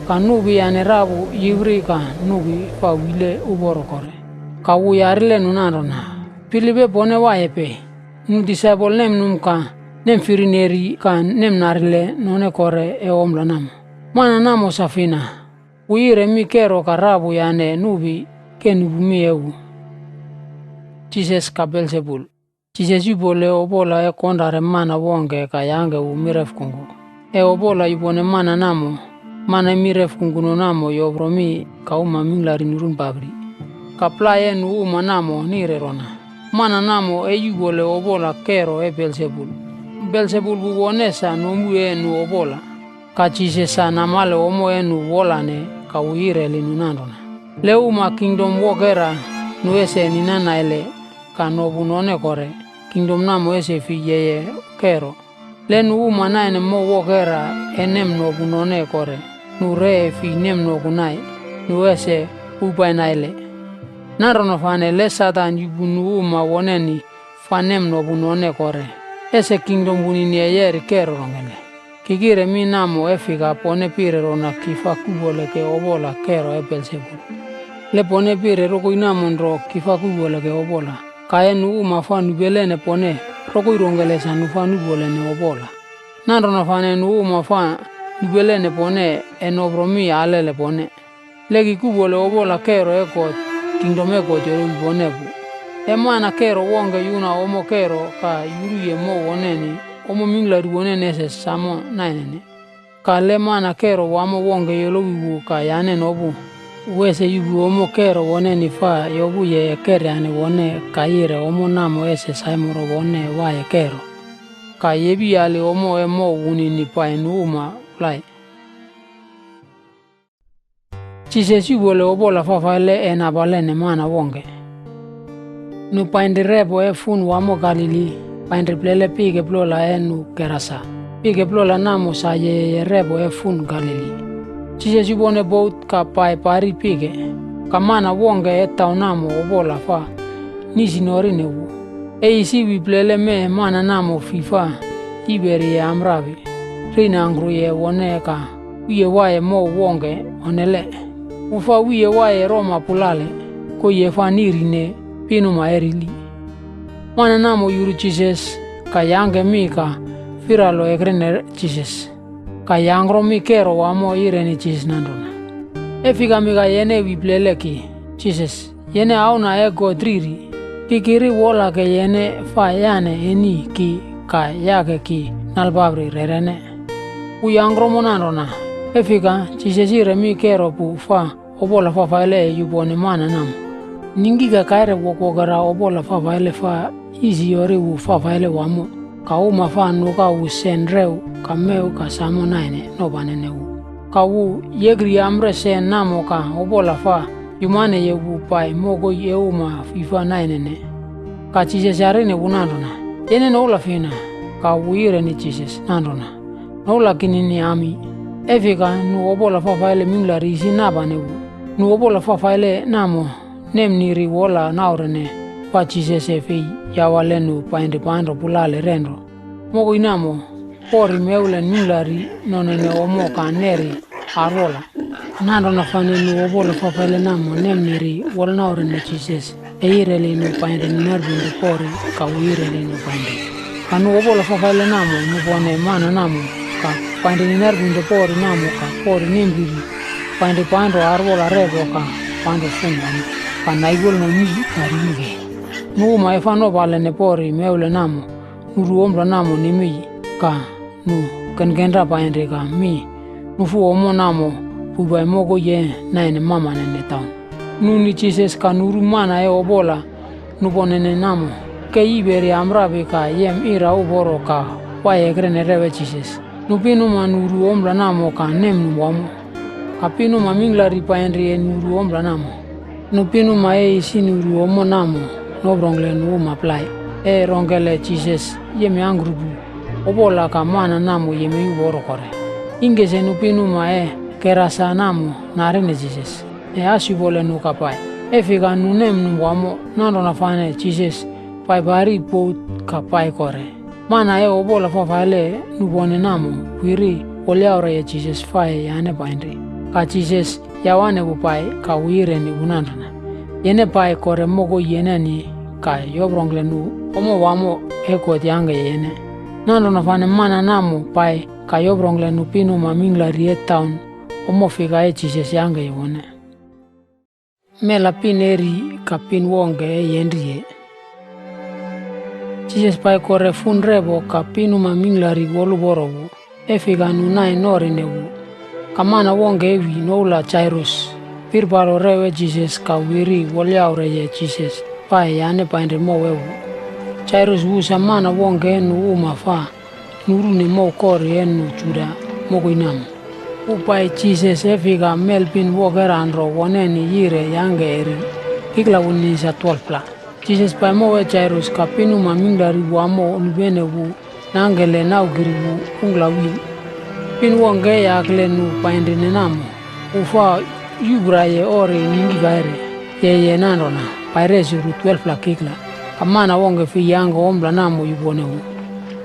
Ka nupi yane rapu yiwri ka nupi fa wile uporo kore. Ka wu yarile nu nanrona, “Bilip e pone waiye pei?” Nu disaipol nemnum ka nemfirineri ka nemnarile none kore e ompla namo, “Mana namo sa fina? Wu yire mi kero ka rapu yane nupi ke nupu mi e wu.” Jisas ka Belsebul. Jisas yuꞌpole opola e konrare mana wongke ka yangke wu mirefkungku. E opola yupone mana namo, mana e mirefkungkuno namo yopro mi ka uma mingklari nurun papri. Ka plai e nu uma namo nire rona, “Mana namo e yuꞌpole opola kero e Belsebul. Belsebul wu wone sa nomu e nu opola.” Ka Jisas sa namale ommo e nu wolane ka wu yireli nu nanrona, “Le uma kingdom wokera nu ese nina naile ka nopu none kore, kingdom namo ese fi yeye kero. Le nu uma naine mow wokera e nemnopu none kore, nu re e fi nemnoku nai, nu ese poupai naile. Nanrona fane le Satan yupu nu uma woneni fa nemnopu none kore, ese kingdom wunini e yeri kero rongkele? Ki kire mi namo e fika pone pire rona ki fa kuꞌpoleke opola kero e Belsebul? Le pone pire rokoi namo nro ki fa kuꞌpoleke opola, ka e nu uma fa nupelene pone, rokoi rongkele sa nu fa nuꞌpolene opola? Nanrona fane nu uma fa nupelene pone e nopro mi alele pone. Le ki kuꞌpole opola kero e God, kingdom e God yolowi pone pu. E mana kero wongke yuna ommo kero ka yuruye mow woneni, ommo mingklari woneni ese samo nainene. Ka le mana kero wamo wongke yolowi wu ka yane nopu, wu ese yuꞌpu ommo kero woneni fa yopuye e keryane wone ka yire ommo namo ese saimoro wone waiye kero, ka yepiyali ommo e mow wunini pai nu uma plai. Jisas yuꞌpole opola fafaile e napalene mana wongke. Nu painri repo e fun wamo Galili, painri plele pike plola e nu Gerasa. Pike plola namo sa yeyeye repo e fun Galili. Jisas yupone bot ka pai pari pike, ka mana wongke e taun namo opola fa nisinorine wu. E isi wi plele mee mana namo fi fa yiperiye amprapi, reinangkruye wone ka wiye waiye mow wongke onnele. Wu fa wiye waiye roma pulale, koii e fa nirine pinuma e rili. Mana namo yuru Jisas ka yangke mi ka firalo ekrene Jisas, ka yangkro mi kero wamo yireni Jisas nanrona, “E fikami ka yene wi plele ki, Jisas, yene Auna e God riri? Ki kiri wola ke yene fa yane eni ki ka yake ki nalpapri rerene.” Wu yangkromo nanrona, “E fika, Jisas yire mi kero pu fa opola fafaile e yupone mana namo. Ningki ka kaire wokwokera opola fafaile fa yisiyori wu fafaile wamo, ka uma fa nuka wu sen rew ka mew ka samo naine nopanene wu. Ka wu yekri amre sen namo ka opola fa yumaneye wu pai mokoi e uma fi fa nainene.” Ka Jisas yarine wu nanrona, “Yene noula fina?” Ka wu yireni Jisas nanrona, “Noula kinini ami.” E fika, nu opola fafaile mingklari isi napane wu. Nu opola fafaile namo nemniri wola naurene fa Jisas e fei yawale nu painri panro pulale renro. Mokoi namo, pori mewlen mingklari nonene ommo ka neri arwola. Nanrona fane nu opola fafaile namo nemniri wolnaurene Jisas e yireli nu painri ninarpinri pori ka wu yireli nu painri. Ka nu opola fafaile namo nupone mana namo ka painri ninarpinri pori namo ka pori nempriri painri panro arwola repo ka panro fun wamo ka naikolno mi ka rili kei. Nu uma e fa nopalene pori mewlen namo nuru ompla namo nemei ka nu kenkenra painri ka mi nufu ommo namo pupai mokoi e naine mamanene taun. Nu ni Jisas ka nuru mana e opola nuponene namo ke yiperi amprapi ka yem ira uporo ka waiye ekrene rew e Jisas. Nu pinuma nuru ompla namo ka nemnum wamo. Ka pinuma mingklari painri e nuru ompla namo. Nu pinuma e isi nuru ommo namo noprongkle nu uma plai e rongkele Jisas yemyangkrupu opola ka mana namo yemei uporo kore. Ingke se nu pinuma e Gerasa namo narine Jisas e asyupole nu ka pai. E fika, nu nemnum wamo. Nanrona fane Jisas pai pari bot ka pai kore. Mana e opola fafaile nupone namo wiri wolyaureye Jisas fa e yane painri. Ka Jisas yawane wu pai ka wu yireni wu nanrona, “Yene pai kore mokoi yeneni ka yoprongkle nu ommo wamo e God yangkeye yene.” Nanrona fane mana namo pai ka yoprongkle nu pinuma mingklari e taun ommo fika e Jisas yangkeye wone. Mela pin e ri ka pin wongke e yenriye. Jisas pai kore fun repo ka pinuma mingklari woluporo wu. E fika, nu nai norine wu. Ka mana wongke e wi noula Jairus, pirpalo rew e Jisas ka wiri wolyaureye Jisas fa e yane painri mow e wu. Jairus wu sa mana wongke e nu uma fa nurune mow kori e nu Juda mokoi namo. Wu pai Jisas e fika, mel pin wokera nro woneni yire yangke e ri, kikla wunini sa twelvpla. Jisas pai mow e Jairus ka pinuma mingklari wamo nupene wu nangkele naukiri wu ungkla wiin. Pin wongke e yakle nu painrine namo, wu fa yupraye ori ningki kaire, yeye nanrona, “Pai resukru twelvpla kikla.” Ka mana wongke fei yangke ompla namo yupone wu.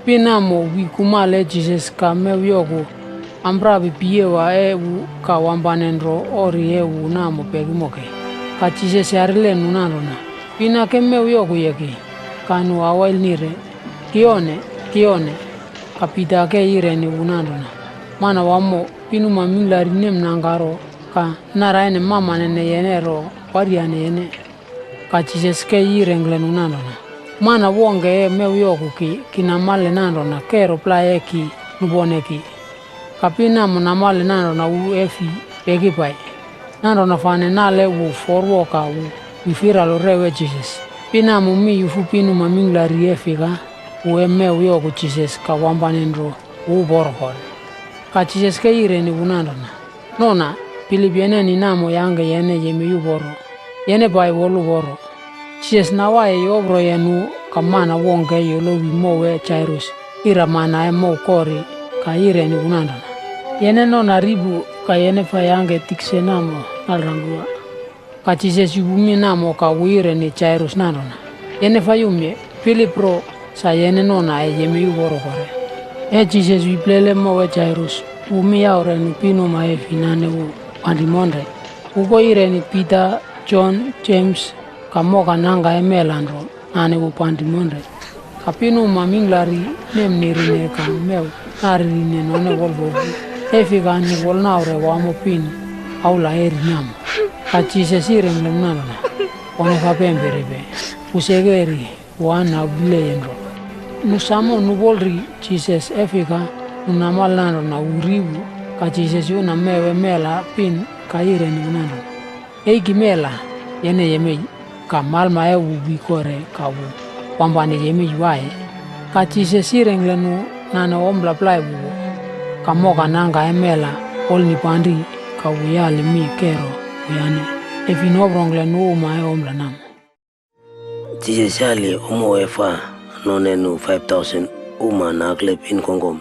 Pin namo wi kumale e Jisas ka mew yoku amprapi piyewa e wu ka wampane nro ori e wu namo pekimo kei. Ka Jisas yarile nu nanrona, “Fina ke mew yokuye ki?” Ka nu awail nire, “Ki onne, ki onne.” Ka Pita ke yireni wu nanrona, “Manawamo, pinuma mingklari nemnangkaro ka naraine mamanene yene ro waryane yene.” Ka Jisas ke yirengkle nu nanrona, “Mana wongke e mew yoku ki, ki namale nanrona kero plai e ki nupone ki.” Ka pin namo namale nanrona wu e fi peki pai. Nanrona fane nale wu forwo ka wu wi firalo rew e Jisas. Pin namo mi yufu pinuma mingklari e fika wu e mew yoku Jisas ka wampane nro wu uporo kore. Ka Jisas ke yireni wu nanrona, “Nona, bilip yeneni namo yangke yene yemei uporo. Yene pai woluporo.” Jisas nawaiye yoproye nu ka mana wongke yolowi mow e Jairus, iramana e mow kori, ka yireni wu nanrona, “Yene nona ri pu ka yene fa yangke tikse namo nalrangkua.” Ka Jisas yupu mi namo ka wu yireni Jairus nanrona, “Yene fa yumye, bilip nro, sa yene nona e yemei uporo kore.” E Jisas wi plele mow e Jairus, wu mi yaure nu pinuma e fi nane wu panri monre. Wu ke yireni Pita, Jon, Jems, ka moka nangka e mela nro nane wu panri monre. Ka pinuma mingklari nemnirine ka mew naririne none wolpoku. E fika nu wolnaure wamo pin aula e ri namo. Ka Jisas yirengkle nu nanrona, “Pone fa pemperipe. Wu seke ri, wu an naplileye nro.” Nu samo nupola ri Jisas e fika nu namale nanrona wu ri wu. Ka Jisas yuna mew e mela pin ka yireni wu nanrona, “Eiki mela, yene yemei.” Ka malma e wu wi kore ka wu wampane yemei waiye. Ka Jisas yirengkle nu nane ompla plai wu wu. Ka moka nangka e mela wolnipanri ka wu yali mi kero wuyane e fi noprongkle nu uma e ompla namo. Jisas yali ommo e fa none nu faiv tausen uma nakle pin kongkom.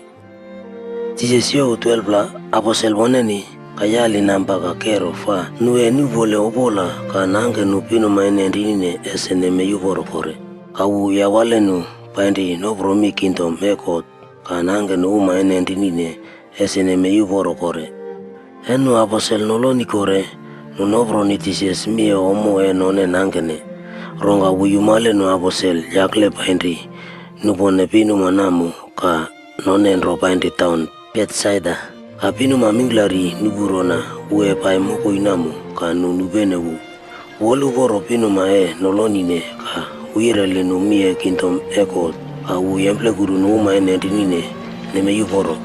Jisas youw twelpla aposel woneni ka yali namba ka kero fa nu e nuꞌpole opola ka nangke nu pinuma e nenrinine ese nemei uporo kore. Ka wu yawale nu painri nopro mi kingdom e God ka nangke nu uma e nenrinine ese nemei uporo kore. E nu aposel noloni kore, nu noproni Jisas mi e ommo e none nangkene. Rongka wu yumale nu aposel yakle painri nupone pinuma namo ka none nro painri taun Betsaida. Ka pinuma mingklari nupu rona wu e pai mokoi namo ka nu nupene wu. Wu woluporo pinuma e nolonine ka wu yireli nu mi e kingdom e God ka wu yemplekuru nu uma e nenrinine nemei uporo.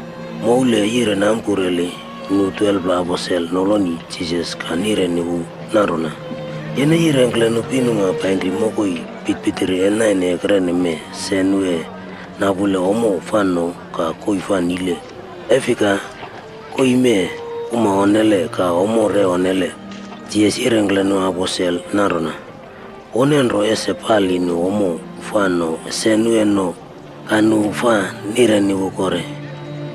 Moul e yire namkureli nu twelpla aposel noloni Jisas ka nireni wu nanrona, “Yene yirengkle nu pinuma painri mokoi pitpitiri e naine ekrene mee se nu e napule ommo fa no ka koii fa nile. E fika, koii mee, uma onnele ka ommo re onnele.” Jisas yirengkle nu aposel nanrona, “Pone nro ese pali nu ommo fa no se nu e no.” Ka nu fa nireni wu kore,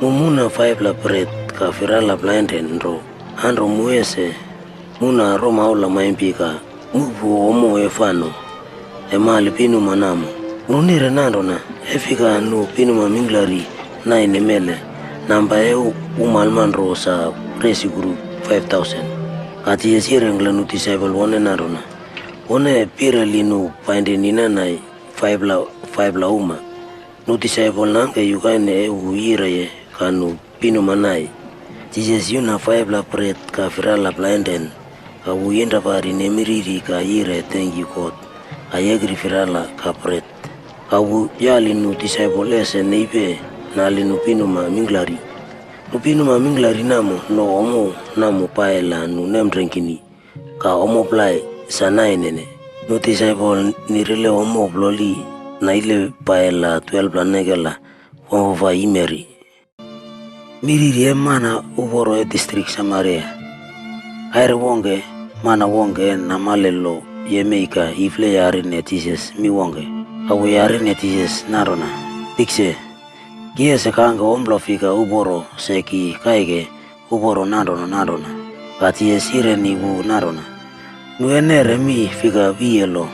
“Mu muna faipla bret ka firala plainre nro, anro mu ese muna romaula maimpi ka muꞌpu ommo e fa no e mali pinuma namo.” Nu nire nanrona, “E fika nu pinuma mingklari naine mele, namba e umalma nro sa resukru faiv tausen.” Ka Jisas yirengkle nu disaipol woneni nanrona, “Pone pireli nu painri ninanai faipla faipla uma.” Nu disaipol nangke yukaine e wu yireye ka nu pinuma nai. Jisas yuna faipla bret ka firala plainren, ka wu yinrapari nemei riri ka yire tenkyu God ka yekri firala ka bret. Ka wu yali nu disaipol ese neipe nali nu pinuma mingklari. Nu pinuma mingklari namo no ommo namo pai la nu nemrengkini, ka ommo plai sa nainene. Nu disaipol nirile ommo ploli naile pai la twelpla nekela wamfafai yimeri. Mi riri e mana uporo e distrik Samaria. Kaire wongke, mana wongke e namale lo yemei ka ifle yarine Jisas mi wongke. Ka wu yarine Jisas nanrona, “Tikse, ki ese kangke ompla fika uporo se ki kaike uporo nanrona nanrona?” Ka Jisas yireni wu nanrona, “Nu e neꞌre mi fika wiye lo?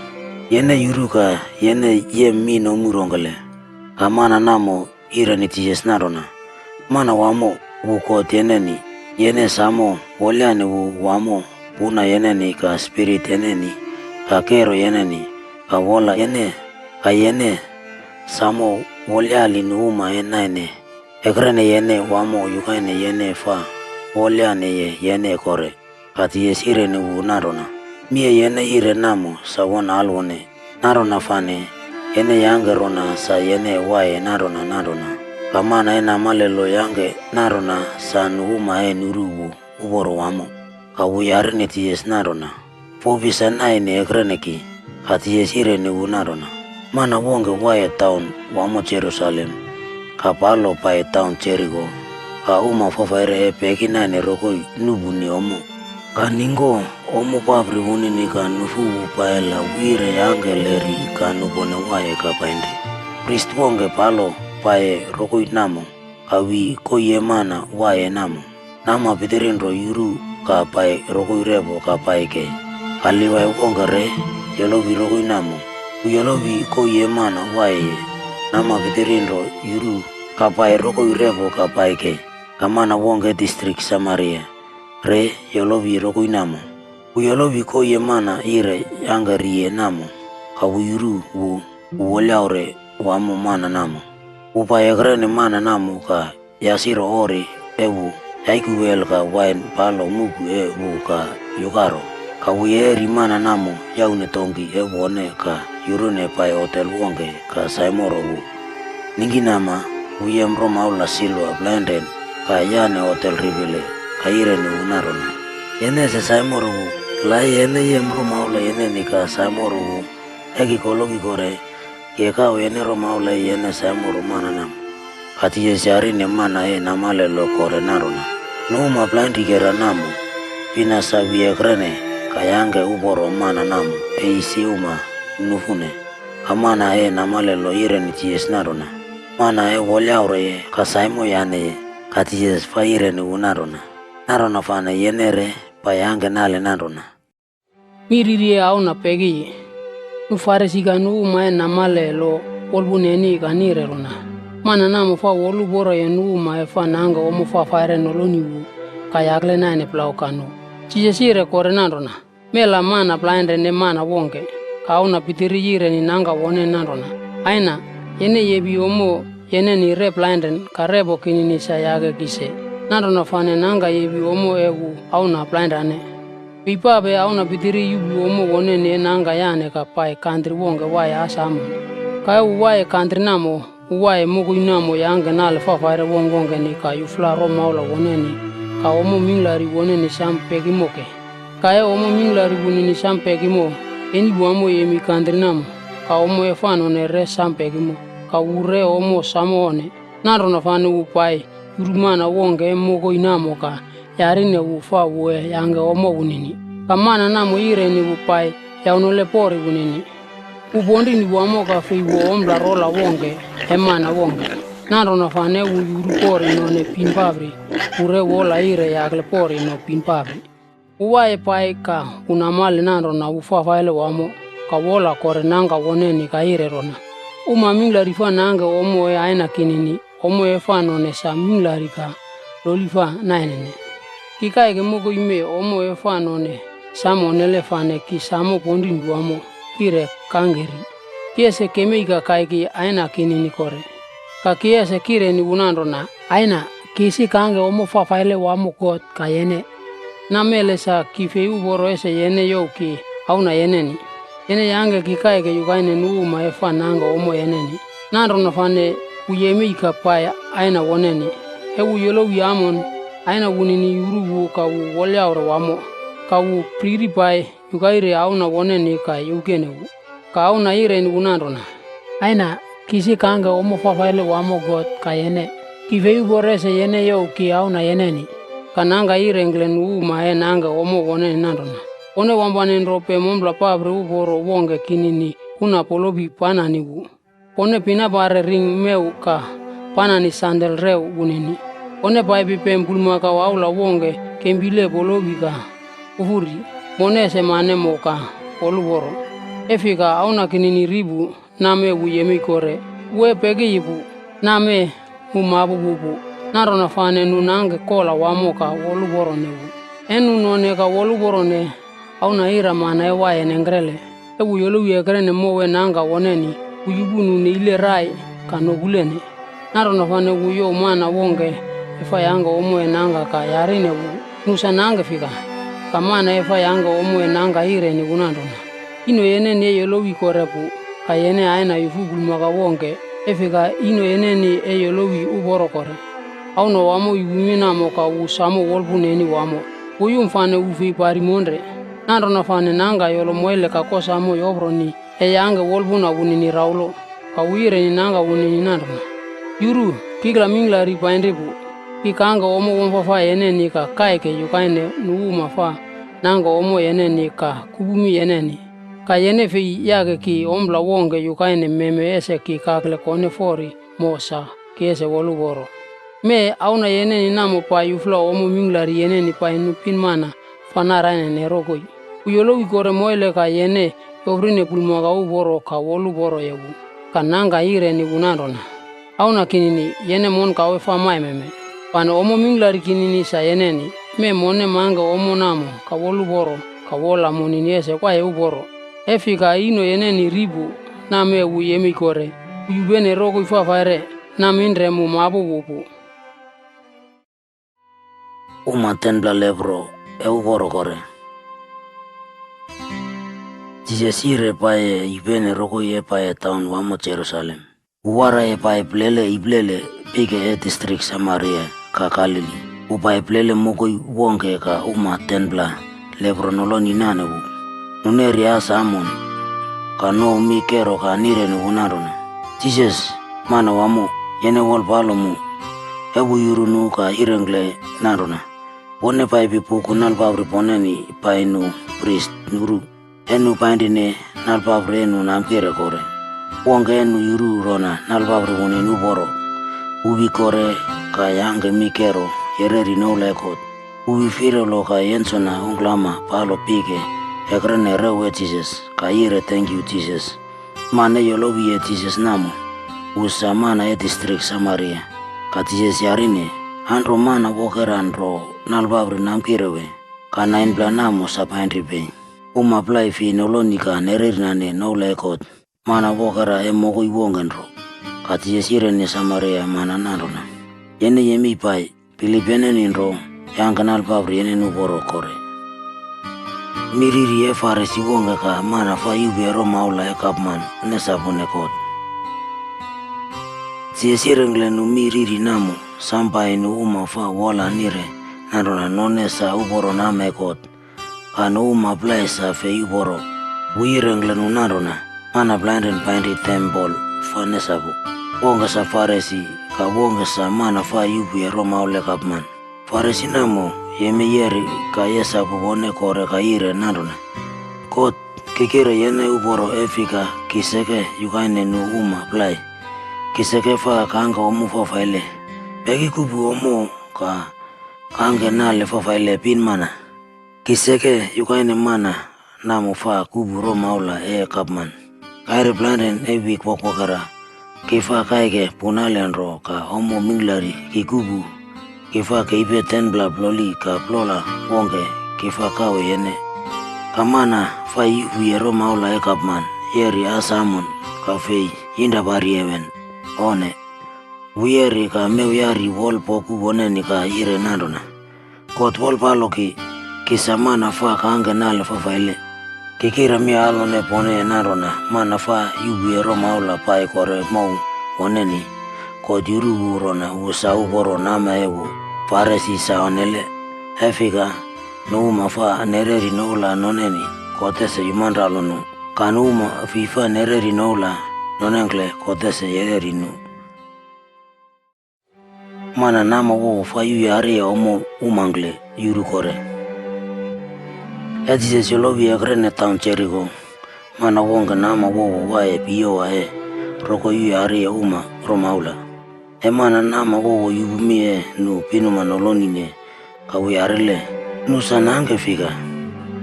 Yene yuru ka yene yem mi nomu rongkele?” Ka mana namo yireni Jisas nanrona, “Manawamo, wu God yeneni. Yene samo wolyane wu wamo puna yeneni ka spirit yeneni ka kero yeneni ka wola yene. Ka yene samo wolyali nu uma e naine ekrene yene wamo yukaine yene fa wolyaneye yene kore.” Ka Jisas yireni wu nanrona, “Mi e yene yire namo sa won alwone. Nanrona fane, yene yangke rona sa yene waiye nanrona nanrona.” Ka mana e namale lo yangke nanrona sa nu uma e nuru wu uporo wamo. Ka wu yarine Jisas nanrona, “Fopi sa naine ekrene ki?” Ka Jisas yireni wu nanrona, “Mana wongke waiye taun wamo Jerusalem ka palo pai taun Jeriko, ka uma fafaire e peki naine rokoi nuꞌpuni ommo. Ka ningko ommo papri wunini ka nufu wu pai la wu yire yangkele ri ka nupone waiye ka painri. Pris wongke palo paiye rokoi namo ka wi koii e mana waiye namo. nama pitirinro yuru ka pai rokoi repo ka pai kei. Ka Livai wongke re yolowi rokoi namo. Wu yolowi koii e mana waiyeye nama pitirinro yuru ka pai rokoi repo ka pai kei. Ka mana wongke e distrik Samaria re yolowi rokoi namo. Wu yolowi koii e mana yire yangke riye namo, ka wu yuru wu, wu wolyaure wamo mana namo. Wu pai ekrene mana namo ka yasiro ori e wu yaikuwel ka wain palo muku e wu ka yukaro. Ka wu yeri mana namo yaune donki e wone ka yurune pai otel wongke ka saimoro wu. Ningkinama, wu yem romaula silva plainren ka yane otel ripile ka yireni wu nanrona, “Yene ese saimoro wu. La e yene yem romaula yeneni ka saimoro wu, e ki koloki kore, ki e kau yene romaula e yene saimoro mana namo.” Ka Jisas yarine mana e namale lo kore nanrona, “Nu uma plainrikera namo, fina sa wi ekrene ka yangke uporo mana namo e isi uma nufune?” Ka mana e namale lo yireni Jisas nanrona, “Mana e wolyaureye ka saimo yaneye.” Ka Jisas fa yireni wu nanrona, “Nanrona fane yene re pai yangke nale nanrona.” Mi riri e auna pekiyi. Nu Farisi ka nu uma e namale lo wolpuna neni ka nire rona, “Mana namo fa woluporoye nu uma e fa nangke ommo fafaire noloni wu ka yakle naine plau ka nu.” Jisas yire kore nanrona, “Mela mana plainren e mana wongke.” Ka auna pitiri yireni nangka woneni nanrona, “Aina, yene yepi ommo yeneni re plainren ka repo kinini sa yake ki se.” Nanrona fane nangka yepi ommo e wu auna plainrane. Fei pape auna pitiri yuꞌpu ommo woneni e nangka yane ka pai kantri wongke waiye asamon. Ka e wu waiye kantri namo, wu waiye mokoi namo yangke nale fafaire wongkwongkeni ka yufla romaula woneni ka ommo mingklari woneni sam pekimo kei. Ka e ommo mingklari wunini sam pekimo, eni wamo yemei kantri namo, ka ommo e fa none re sam pekimo, ka wu re ommo samo onne. Nanrona fane wu pai yuru mana wongke e mokoi namo ka yarine wu fa wu e yangke ommo wunini. Ka mana namo yireni wu pai yaunole pori wunini. Wu ponrini wamo ka fei wo ompla rola wongke e mana wongke. Nanrona fane wu yuru pori none pin papri, wu re wola yire yakle pori no pin papri. Wu waiye pai ka wu namale nanrona wu fafaile wamo, ka wola kore nangka woneni ka yire rona, “Uma mingklari fa nangke ommo e aina kinini, ommo e fa none sa mingklari ka loli fa nainene. Ki kaike mokoi mee ommo e fa none sam onnele fane ki samo ponrini wamo, ki re kangke ri. Ki ese kemei ka kaiki aina kinini kore.” Ka ki ese kireni wu nanrona, “Aina, ki isi kangke ommo fafaile wamo God ka yene. Namele sa ki fei uporo ese yene youw ki auna yeneni. Yene yangke ki kaike yukaine nu uma e fa nangke ommo yeneni.” Nanrona fane wu yemei ka pai aina woneni. E wu yolowi amon, aina wunini yuru wu ka wu wolyaure wamo. Ka wu priri pai yukaire auna woneni ka youkene wu. Ka auna yireni wu nanrona, “Aina, ki isi kangke ommo fafaile wamo God ka yene. Ki fei uporo ese yene youw ki auna yeneni.” Ka nangka yirengkle nu uma e nangke ommo woneni nanrona, “Pone wampane nro pem ompla papri uporo wongke kinini puna polopi panani wu. Pone pinapare ring mew ka panani sandel rew wunini. Pone paipi pem bulmakau aula wongke kempile polopi ka pufu ri. Pone ese mane mo ka woluporo.” E fika, auna kinini ri pu, nam e wu yemei kore. Wu e pekiyi pu, nam e wu mapu wu pu. Nanrona fane nu nangke kola wamo ka woluporone wu. E nu none ka woluporone, auna ira mana e waiye nengkrele. E wu yolowi ekrene mow e nangka woneni, wu yupu nu neile rai ka nokulene. Nanrona fane wu youw mana wongke e fa yangke ommo e nangka ka yarine wu, “Nu sa nangke fika?” Ka mana e fa yangke ommo e nangka yireni wu nanrona, “Ino yeneni e yolowi kore pu, ka yene aina yufu bulmakau wongke. E fika, ino yeneni e yolowi uporo kore.” Auna wamo yupu mi namo ka wu samo wolpuna neni wamo. Wu yum fane wu fei pari monre. Nanrona fane nangka yolo moile ka kosamo yoproni e yangke wolpuna wunini raulo. Ka wu yireni nangka wunini nanrona, “Yuru, kikla mingklari painri pu. Ki kangke ommo wamfafai yeneni ka kaike yukaine nu uma fa nangke ommo yeneni ka kupu mi yeneni. Ka yene fei yake ki ompla wongke yukaine meme ese ki kakle kone fori mo sa ki ese woluporo.” Mee auna yeneni namo pai yufla ommo mingklari yeneni pai nu pinmana fa narainene rokoi. Wu yolowi kore moile ka yene yoprine bulmakau uporo ka woluporoye wu, ka nangka yireni wu nanrona, ‘Auna kinini, yene monkawe fa maimeme. Fane ommo mingklari kinini sa yeneni. Mee mone mangke ommo namo ka woluporo ka wola munini ese waiye uporo. E fika ino yeneni ri pu, nam e wu yemei kore, wu yupene rokoi fafaire, naminre mu mapu wu pu.’” Uma tenpla lepro e uporo kore. Jisas yire paiye yupene rokoi e paiye taun wamo Jerusalem. Wu waraiye pai plele iplele pike e distrik Samaria ka Galili. Wu pai plele mokoi wongke ka uma tenpla lepro noloni nane wu. Nu neri as amon ka nouw mi kero ka nireni wu nanrona, “Jisas, Manawamo, yene wolpalo mu.” E wu yuru nu ka yirengkle nanrona, “Pone paipi puku nalpapri poneni pai nu pris nuru e nu painrine nalpapri e nu namkire kore.” Wongke e nu yuru rona nalpapri wunini uporo. Wu wi kore ka yangke mi kero yereri noula e God. Wu wi firalo ka yensona ungklama palo pike ekrene rew e Jisas ka yire tenkyu Jisas. Man e yolowiye Jisas namo, wu sa mana e distrik Samaria. Ka Jisas yarine, “Anro mana wokera nro nalpapri namkire wee? Ka nainpla namo sa painri pei? Uma plai fi noloni ka nererenane noula e God. Mana wokera e mokoi wongke nro.” Ka Jisas yireni Samaria mana nanrona, “Yene yemei pai. Bilip yeneni nro, yangke nalpapri yeneni uporo kore.” Mi riri e Farisi wongke ka mana fa yuꞌpuye romaula e gapman nesapune God. Jisas yirengkle nu mi riri namo sam pai nu uma fa wola nire nanrona none sa uporo nama e God. Ka nu uma plai sa fei uporo. Wu yirengkle nu nanrona, “Mana plainren painri tempol fa nesapu. Wongke sa Farisi, ka wongke sa mana fa yuꞌpuye romaula e gapman.” Farisi namo yemei yeri ka yesapu wone kore ka yire nanrona, “God, ki kire yene uporo e fika ki seke yukaine nu uma plai. Ki seke fa kangke ommo fafaile. Peki kuꞌpu ommo ka kangke nale fafaile pinmana. Ki seke yukaine mana namo fa kuꞌpu romaula e gapman. Kaire plainren e wik wokwokera, ki fa kaike punale nro ka ommo mingklari ki kuꞌpu, ki fa keipe tenpla ploli ka plola wongke ki fa kawe yene. Ka mana fa yuꞌpuye romaula e gapman yeri as amon ka fei yinrapari heven. Onne. Wu yeri ka mewyari wolpoku woneni ka yire nanrona, ‘God wolpalo ki, ki sa mana fa kangke nale fafaile. Ki kire mi alwone pone nanrona mana fa yuꞌpuye romaula pai kore mow woneni, God yuru wu rona wu sa uporo nama e wu. Farisi sa onnele. E fika, nu uma fa nereri noula noneni, God ese yumanralo nu. Ka nu uma fi fa nereri noula nonengkle, God ese yereri nu.’” Mana nama wowo fa yuꞌyariye ommo umangkle yuru kore. E Jisas yolowi ekrene taun Jeriko, mana wongke nama wowo waiye piyowa e rokoi yuꞌyariye uma romaula. E mana nama wowo yupu mi e nu pinuma nolonine ka wu yarile, “Nu sa nangke fika?”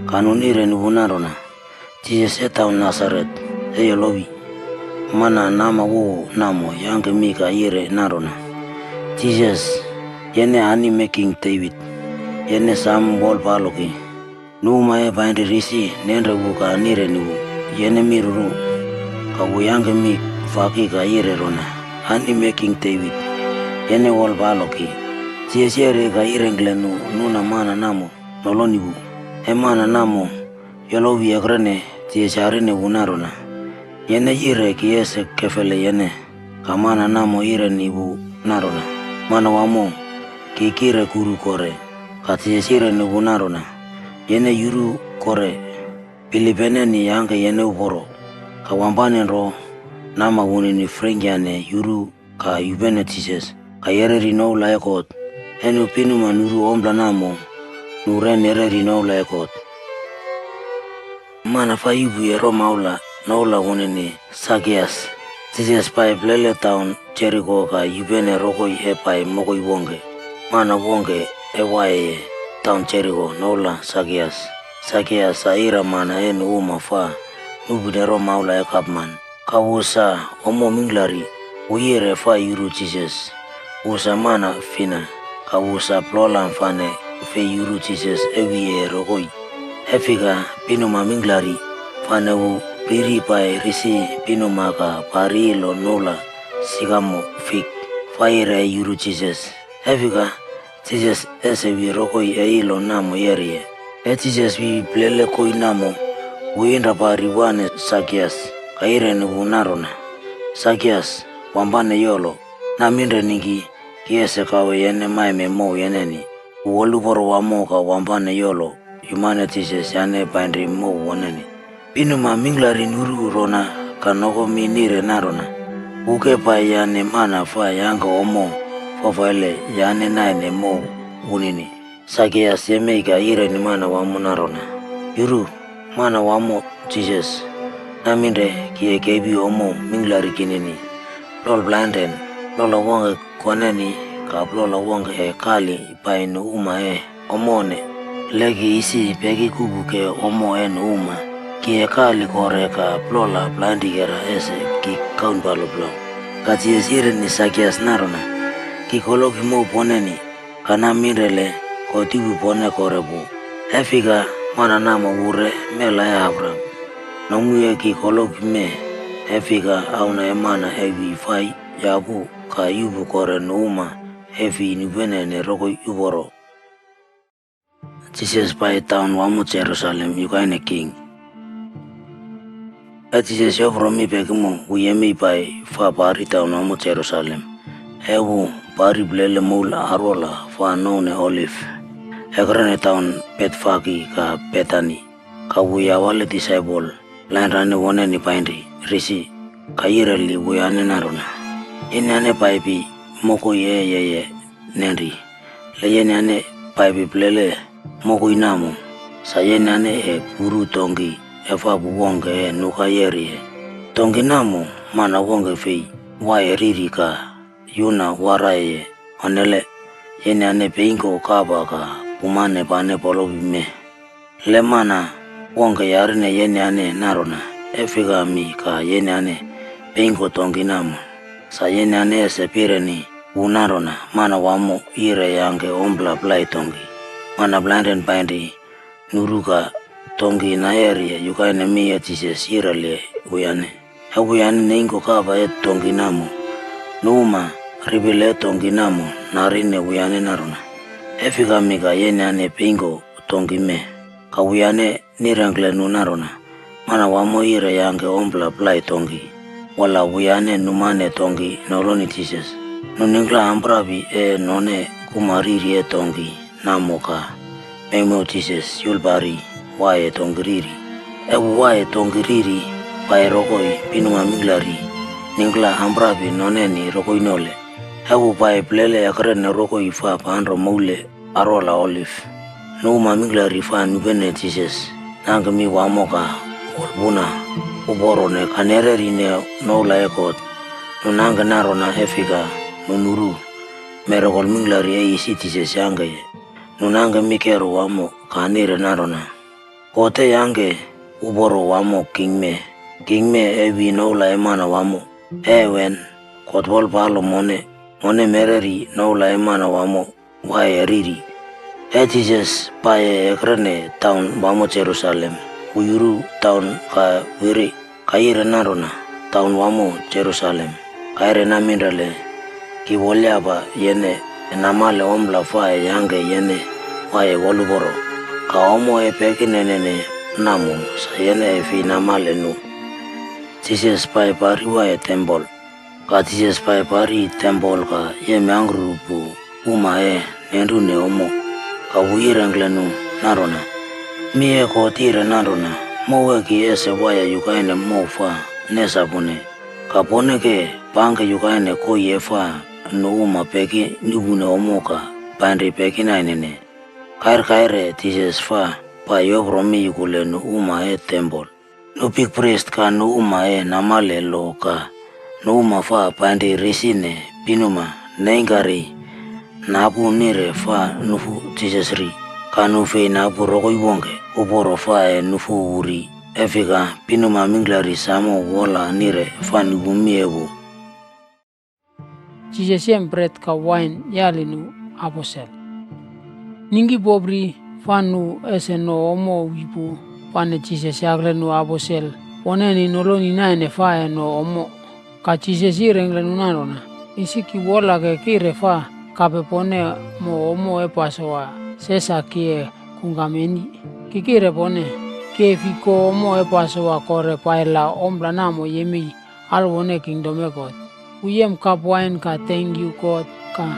Ka nu nireni wu nanrona, “Jisas e taun Nasaret e yolowi.” Mana nama wowo namo yangke mi ka yire nanrona, “Jisas, yene anime King Devit, yene sam wolpalo ki.” Nu uma e painri risi nenre wu ka nireni wu, “Yene miruru.” Ka wu yangke mi faki ka yire rona, “Anime King Devit, yene wolpalo ki.” Jisas yeri ka yirengkle nu nuna mana namo noloni wu. E mana namo yolowi ekrene, Jisas yarine wu nanrona, “Yene yire ki ese kefele yene?” Ka mana namo yireni wu nanrona, “Manawamo, ki kire kuru kore.” Ka Jisas yireni wu nanrona, “Yene yuru kore. Bilip yeneni yangke yene uporo.” Ka wampane nro, nama wunini freingkyane yuru ka yupene Jisas ka yereri noula e God. E nu pinuma nuru ompla namo, nu re nereri noula e God. Mana fa yuꞌpuye romaula noula wunini Sakias. Jisas pai plele taun Jeriko ka yupene rokoi e pai mokoi wongke. Mana wongke e waiyeye taun Jeriko noula Sakias. Sakias sa iramana e nu uma fa nupune romaula e gapman, ka wu sa ommo mingklari. Wu yire fa yuru Jisas. Wu sa mana fina, ka wu sa plolam fane fei yuru Jisas e wiye rokoi. E fika, pinuma mingklari fane wu riri pai risi pinuma ka pari ilo noula sikamo fik fa yire e yuru Jisas. E fika, Jisas ese wi rokoi e ilo namo yeriye. E Jisas wi plele koii namo, wu inrapari wane Sakias ka yireni wu nanrona, “Sakias, wampane yolo. Naminre ningki, ki ese kawe yene maime mow yeneni.” Wu woluporo wamo ka wampane yolo yumane Jisas yane painri mow woneni. Pinuma mingklari nuru rona ka noko mi nire nanrona, “Wu ke pai yane mana fa yangke ommo fafaile yane naine mow wunini.” Sakias yemei ka yireni Manawamo nanrona, “Yuru, Manawamo Jisas, naminre ki e kepi ommo mingklari kinini. Plol plainren, plola wongke koneni ka plola wongke e kali pai nu uma e ommone. Le ki isi peki kupuke ommo e nu uma, ki e kali kore ka plola plainrikera ese ki kaunpalo plau.” Ka Jisas yireni Sakias nanrona, “Ki koloki mow poneni, ka naminrele God yupu pone kore pu.” E fika, mana namo wu re mela e Abraham. Nomu e ki koloki mee, e fika Auna e Mana e wi fai yapu ka yupu kore nu uma e fi nupenene rokoi uporo. Jisas pai taun wamo Jerusalem yukaine king. E Jisas yopro mi pekimo, wu yemei pai fa pari taun wamo Jerusalem. E wu pari plele moul arwola fa nouwne Oliv, ekrene taun Betfagi ka Betani. Ka wu yawale disaipol plainrane woneni painri risi ka yireli wuyane nanrona, “Yenyane paipi mokoi e yeye nenri. Le yenyane paipi plele mokoi namo, sa yenyane e kuru donki e fapu wongke e nuka yeriye. Donki namo, mana wongke fei waiye riri ka yuna waraiye. Onnele, yenyane peingko kapa ka pumane pane polopi mee. Le mana wongke yarine yenyane nanrona, ‘E fikami ka yenyane peingko donki namo?’ Sa yenyane ese pireni wu nanrona, ‘Manawamo yire yangke ompla plai donki.’” Mana plainren painri nuru ka donki nayeriye yukaine mi e Jisas yireli wuyane. E wuyane neingko kapa e donki namo, nu uma ripile e donki namo narine wuyane nanrona, “E fikami ka yenyane peingko donki mee?” Ka wuyane nirengkle nu nanrona, “Manawamo yire yangke ompla plai donki.” Wola wuyane numane donki noloni Jisas. Nu ningkla amprapi e none kuma riri e donki namo ka mewmew Jisas yulpari waiye donki riri. E wu waiye donki riri pai rokoi, pinuma mingklari ningkla amprapi noneni rokoi nole. E wu pai plele ekrene rokoi fa panro moule arwola Oliv, nu uma mingklari fa nupene Jisas nangke mi wamo ka wolpuna uporone ka nererine noula e God. Nu nangke nanrona e fika nu nuru merekol mingklari e isi Jisas yangkeye. Nu nangke mi kero wamo ka nire nanrona, “God e yangke uporo wamo king mee. King mee e wi noula e Manawamo. E heven, God wolpalo mone. Mone mereri noula e Manawamo waiye riri.” E Jisas paiye ekrene taun wamo Jerusalem, wu yuru taun ka wiri ka yire nanrona, “Taun wamo Jerusalem, kaire naminrele, ki wolyapa yene e namale ompla fa e yangke yene waiye woluporo. Ka ommo e pekinenene namo, sa yene e fi namale nu.” Jisas pai pari waiye tempol. Ka Jisas pai pari tempol ka yemyangkru pu uma e nenrune ommo. Ka wu yirengkle nu nanrona, “Mi e God yire nanrona, ‘Mow e ki ese waiye yukaine mow fa nesapune.’ Ka pone ke pangke yukaine koii e fa nu uma peki nupune ommo ka painri peki nainene.” Kairkaire Jisas fa pai yopro mi yukule nu uma e tempol. Nu bikpris ka nu uma e namale lo ka Nu uma fa painri risine pinuma neingkari napu nire fa nufu Jisas ri, ka nu fei napu rokoi wongke uporo fa e nufu wu ri. E fika, pinuma mingklari samo wola nire fa nupu mi e wu. Jisas yem bret ka wain yali nu aposel. Ningki popri fa nu ese no ommo wi pu, fane Jisas yakle nu aposel woneni noloni naine fa e no ommo. Ka Jisas yirengkle nu nanrona, “Isi ki wola ke kire fa kape pone mo ommo e Pasowa, se sa ki e kungkam eni. Ki kire pone, ki e fi ko ommo e Pasowa kore pai la ompla namo yemei alwone kingdom e God.” Wu yem kap wain ka tenkyu God ka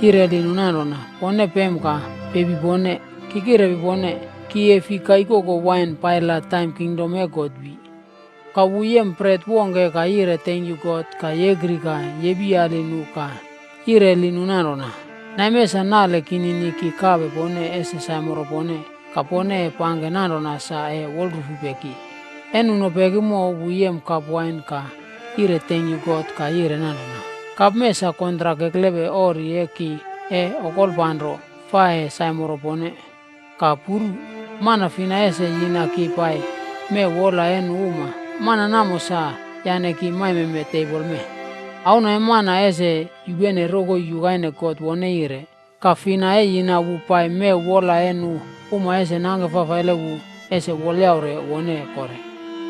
yireli nu nanrona, “Pone pem ka pepi pone. Ki kirepi pone, ki e fi kaikoko wain pai la taim kingdom e God wi.” Ka wu yem bret wongke ka yire tenkyu God ka yekri ka yepiyali nu ka yireli nu nanrona, “Naime sa nale kinini ki kape pone ese saimoro pone, ka pone e pangke nanrona sa e wolrufupe ki.” E nuno pekimo, wu yem kap wain ka yire tenkyu God ka yire nanrona, “Kap mee sa kontrak eklepe ori e ki e okolpanro fa e saimoro pone. Ka puru, mana fina ese yina ki pai mew wola e nu uma? Mana namo sa yane ki maimeme tebol mee. Auna e Mana ese yupene rokoi yukaine God wone yire. Ka fina e yina wu pai mew wola e nu uma ese nangke fafaile wu ese wolyaure wone kore.”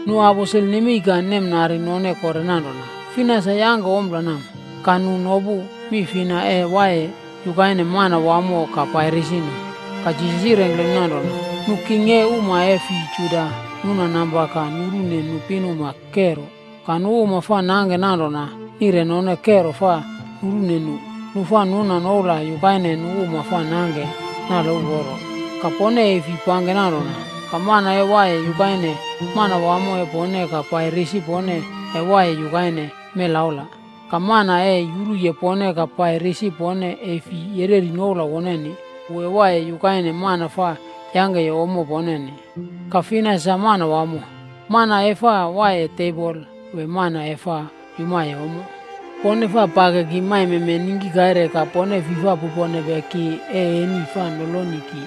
Nu aposel nemei ka nemnari none kore nanrona, “Fina sa yangke ompla namo?” Ka nu nopu mi fina e waiye yukaine Manawamo ka pai risi nu. Ka Jisas yirengkle nu nanrona, “Nu king e uma e fi Juda nuna nampa ka nurune nu pinuma kero. Ka nu uma fa nangke nanrona nire none kero fa nurune nu. Nu fa nuna noula yukaine nu uma fa nangke nale uporo. Ka pone e fi pangke nanrona, ka mana e waiye yukaine Manawamo e pone ka pai risi pone e waiye yukaine melaula. Ka mana e yuruye pone ka pai risi pone e fi yereri noula woneni. Wu e waiye yukaine mana fa yangkeye ommo poneni. Ka fina sa Manawamo? Mana e fa waiye tebol wee mana e fa yumaye ommo? Pone fa pake ki maimeme ningki kaire ka pone fi fa puponepe ki e eni fa noloni ki.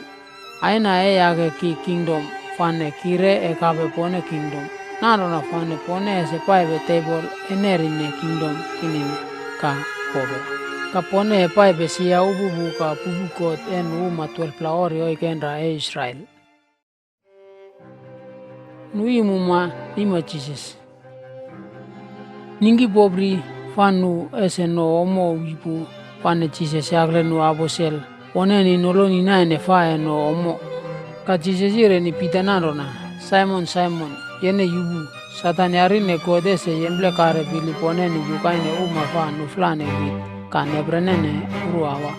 Aina e yake ki kingdom, fane ki re e kape pone kingdom. Nanrona fane pone ese paipe tebol e nerine kingdom kinini ka pope. Ka pone e paipe sia upupu ka pupu kot e nu uma twelpla ori oikenra e Israel.” Nu iimuma nima Jisas. Ningki popri fa nu ese no ommo wi pu, fane Jisas yakle nu aposel woneni noloni naine fa e no ommo. Ka Jisas yireni Pita nanrona, “Saimon, Saimon, yene yupu. Satan yarine God ese yemplekare bilip woneni yukaine uma fa nuflane wit ka neprenene uruawa.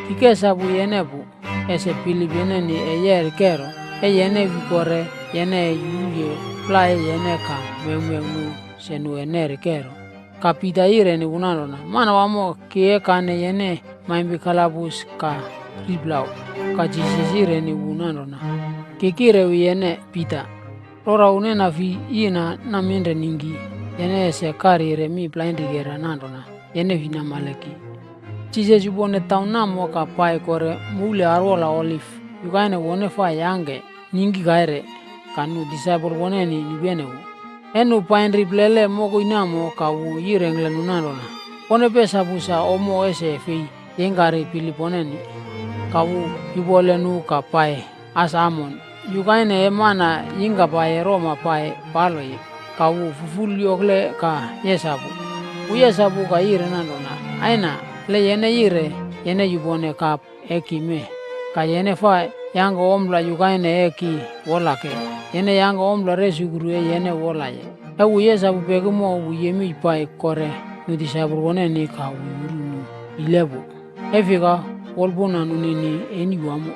Ki ke sapu yene pu. Ese bilip yeneni e yeri kero. E yene wi kore, yene e yuruye plai e yene ka mewmew nu se nu e neri kero.” Ka Pita yireni wu nanrona, “Manawamo, ki e kane yene maimpi kalabus ka ri plau.” Ka Jisas yireni wu nanrona, “Ki kirewi yene, Pita. Rora unena fi yina naminre ningki, yene ese karyire mi plainrikera nanrona yene fi namale ki.” Jisas yupone taun namo ka pai kore moule arwola Oliv, yukaine wone fa yangke ningki kaire, ka nu disaipol woneni nupene wu. E nu painri plele mokoi namo ka wu yirengkle nu nanrona, “Pone pesapu sa ommo ese fei yeingkari bilip woneni.” Ka wu yupole nu ka pai as amon. Yukaine e mana yingkapaiye roma pai paloye, ka wu fuful yokle ka yesapu. Wu yesapu ka yire nanrona, “Aina, le yene yire yene yupone kap e ki mee, ka yene fa yangke ompla yukaine e ki wolake, yene yangke ompla resukru e yene wolaye.” E wu yesapu pekimo, wu yemei pai kore nu disaipol woneni ka wu yuru nu yilep wu. E fika, wolpuna nunini eni wamo.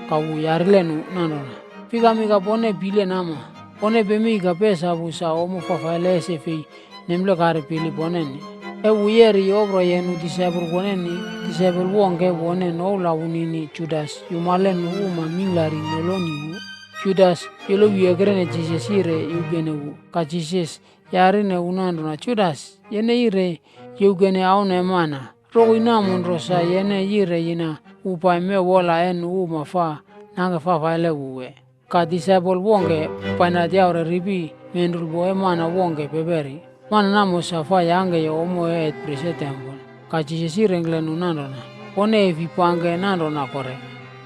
Ka wu yarile nu nanrona, “Fikami ka pone pile nama? Pone pemei ka pesapu sa ommo fafaile ese fei nemplekare bilip woneni.” E wu yeri yoproye nu disaipol woneni, disaipol wongke wone noula wunini Judas yumale nu uma mingklari noloni wu. Judas yolowi ekrene Jisas yire yupene wu, ka Jisas yarine wu nanrona, “Judas, yene yire youkene Auna e Mana. Rokoi namo nro sa yene yire yina wu pai mew wola e nu uma fa nangke fafaile wu wee?” Ka disaipol wongke bainat yaure ripi menrulpo e mana wongke peperi. Mana namo sa fa yangkeye ommo e hetpris e tempol. Ka Jisas yirengkle nu nanrona, “Pone e fi pangke nanrona kore.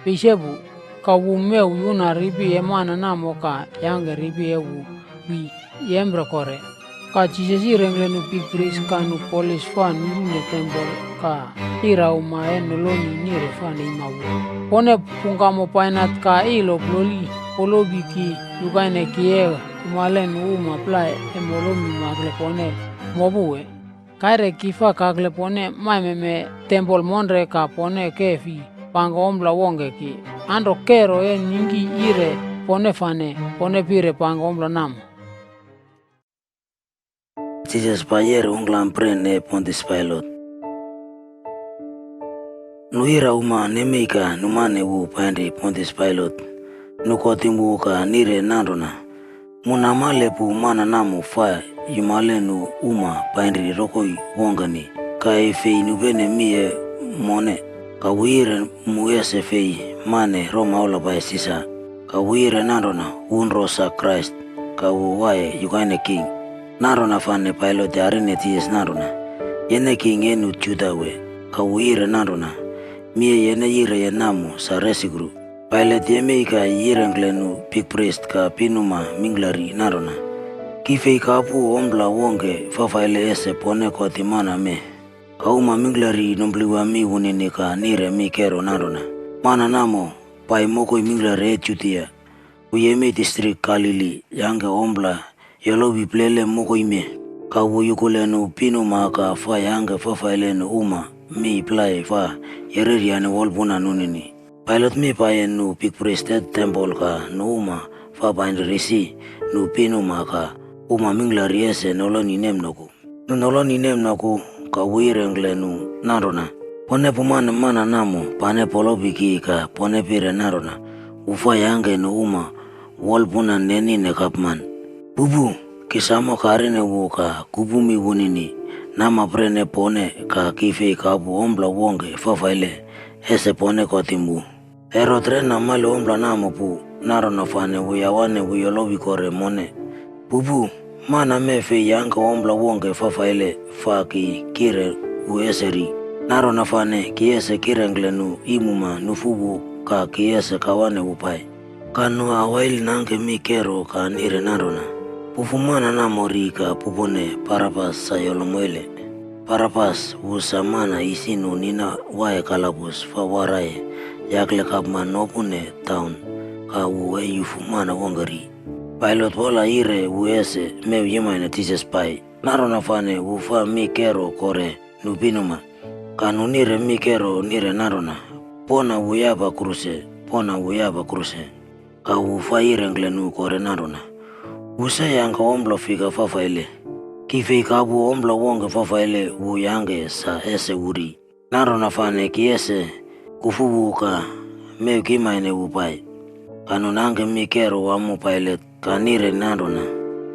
Peisepu.” Ka wu mew yuna ripi e mana namo ka yangke ripi e wu wi yempre kore. Ka Jisas yirengkle nu bikpris ka nu polis fa nurune tempol ka ira uma e noloni nire fa neima wu, “Pone pungkamo bainat ka ilo ploli polopi ki yukaine ki e kumale nu uma plai e molomi makle pone mopu wee? Kaire ki fa kakle pone maimeme tempol monre ka pone ke fi pangke ompla wongke ki. Anro kero e ningki yire pone fane pone pire pangke ompla namo.” Jisas pai yeri ungklam pren e Pontius Pailat. Nu ira uma nemei ka numane wu painri Pontius Pailat. Nu kotim wu ka nire nanrona, “Mu namale pu mana namo fa yumale nu uma painri rokoi wongkeni, ka e fei nupene mi e mone.” Ka wu yire mu ese fei mane romaula pai Sisar. Ka wu yire nanrona wu nro sa Krais, ka wu waiye yukaine king. Nanrona fane Pailat yarine Jisas nanrona, “Yene king e nu Juda wee?” Ka wu yire nanrona, “Mi e yene yireye namo sa resukru.” Pailat yemei ka yirengkle nu bikpris ka pinuma mingklari nanrona, “Ki fei kapu ompla wongke fafaile ese pone kotim mana mee.” Ka uma mingklari numpliwa mi wunini ka nire mi kero nanrona, “Mana namo pai mokoi mingklari e Judia. Wu yemei distrik Galili yangke ompla yolowi plele mokoi mee. Ka wu yukule nu pinuma ka fa yangke fafaile nu uma mii plai fa yereryane wolpuna nunini.” Pailat mi paiye nu bikpris e tempol ka nu uma fa painri risi, nu pinuma ka uma mingklari ese noloni nemnoku. Nu noloni nemnoku ka wu yirengkle nu nanrona, “Pone pumane mana namo, pane polopi ki ka pone pire nanrona wu fa yangke nu uma wolpuna nenine gapman. Pupu, ki samo karine wu ka kupu mi wunini nama pren e pone ka ki fei kapu ompla wongke fafaile ese pone kotim wu.” Herot re namale ompla namo pu, nanrona fane wu yawane wu yolowi kore mone. “Pupu, mana mee fei yangke ompla wongke fafaile fa ki kire wu ese ri. Nanrona fane ki ese kirengkle nu iimuma nufu wu ka ki ese kawane wu pai.” Ka nu awaili nangke mi kero ka nire nanrona, “Pufu mana namo ri ka pupone Barabas sa yolo moile.” Barabas wu sa mana isi nu nina waiye kalabus fa waraiye yakle gapman nopune taun, ka wu e yufu mana wongke ri. Pailat wola yire wu ese mew yimaine Jisas pai. Nanrona fane wu fa mi kero kore nu pinuma. Ka nu nire mi kero nire nanrona, “Pona wu yapa kruse! Pona wu yapa kruse!” Ka wu fa yirengkle nu kore nanrona, “Wu sa yangke ompla fika fafaile? Ki fei kapu ompla wongke fafaile wu yangke sa ese wu ri. Nanrona fane ki ese kufu wu ka mew kimaine wu pai.” Ka nu nangke mi kero wamo Pailat ka nire nanrona,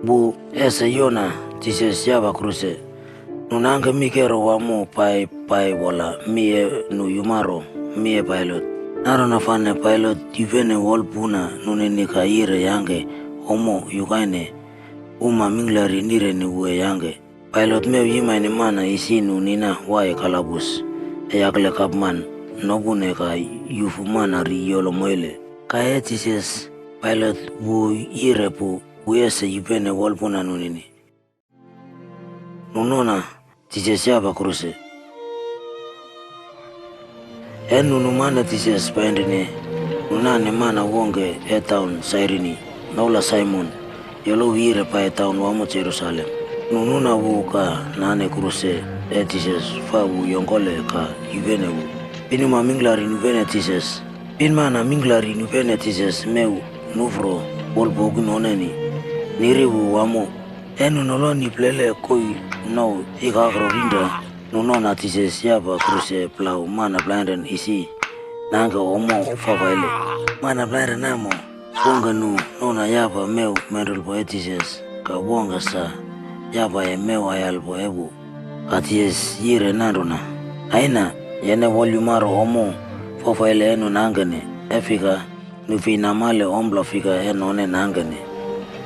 “Wu ese yona Jisas yapa kruse.” Nu nangke mi kero wamo pai pai wola mi e nu yumaro mi e Pailat. Nanrona fane Pailat yupene wolpuna nunini ka yire yangke ommo yukaine uma mingklari nireni wu e yangke. Pailat mew yimaine mana isi nu nina waiye kalabus e yakle gapman nopune ka yufu mana ri yolo moile. Ka e Jisas, Pailat wu yire pu wu ese yupene wolpuna nunini. Nu nona Jisas yapa kruse. E nu numane Jisas painrine, nu nane mana wongke e taun Sairini, noula Saimon, yolowi yire pai taun wamo Jerusalem. Nu nuna wu ka nane kruse e Jisas fa wu yongkole ka yupene wu. Pinuma mingklari nupene Jisas. Pinmana mingklari nupene Jisas mew nufro wolpoku noneni, niri wu wamo. E nu noloni plele koii nou ikakro rinra, nu nona Jisas yapa kruse plau mana plainren isi nangke ommo fafaile. Mana plainren namo wongke nu nona yapa mew menrulpo e Jisas ka wongke sa yapaye mew ayalpo e wu. Ka Jisas yire nanrona, “Aina, yene wolyumaro ommo fafaile e nu nangkene, e fika nu fei namale ompla fika e none nangkene.”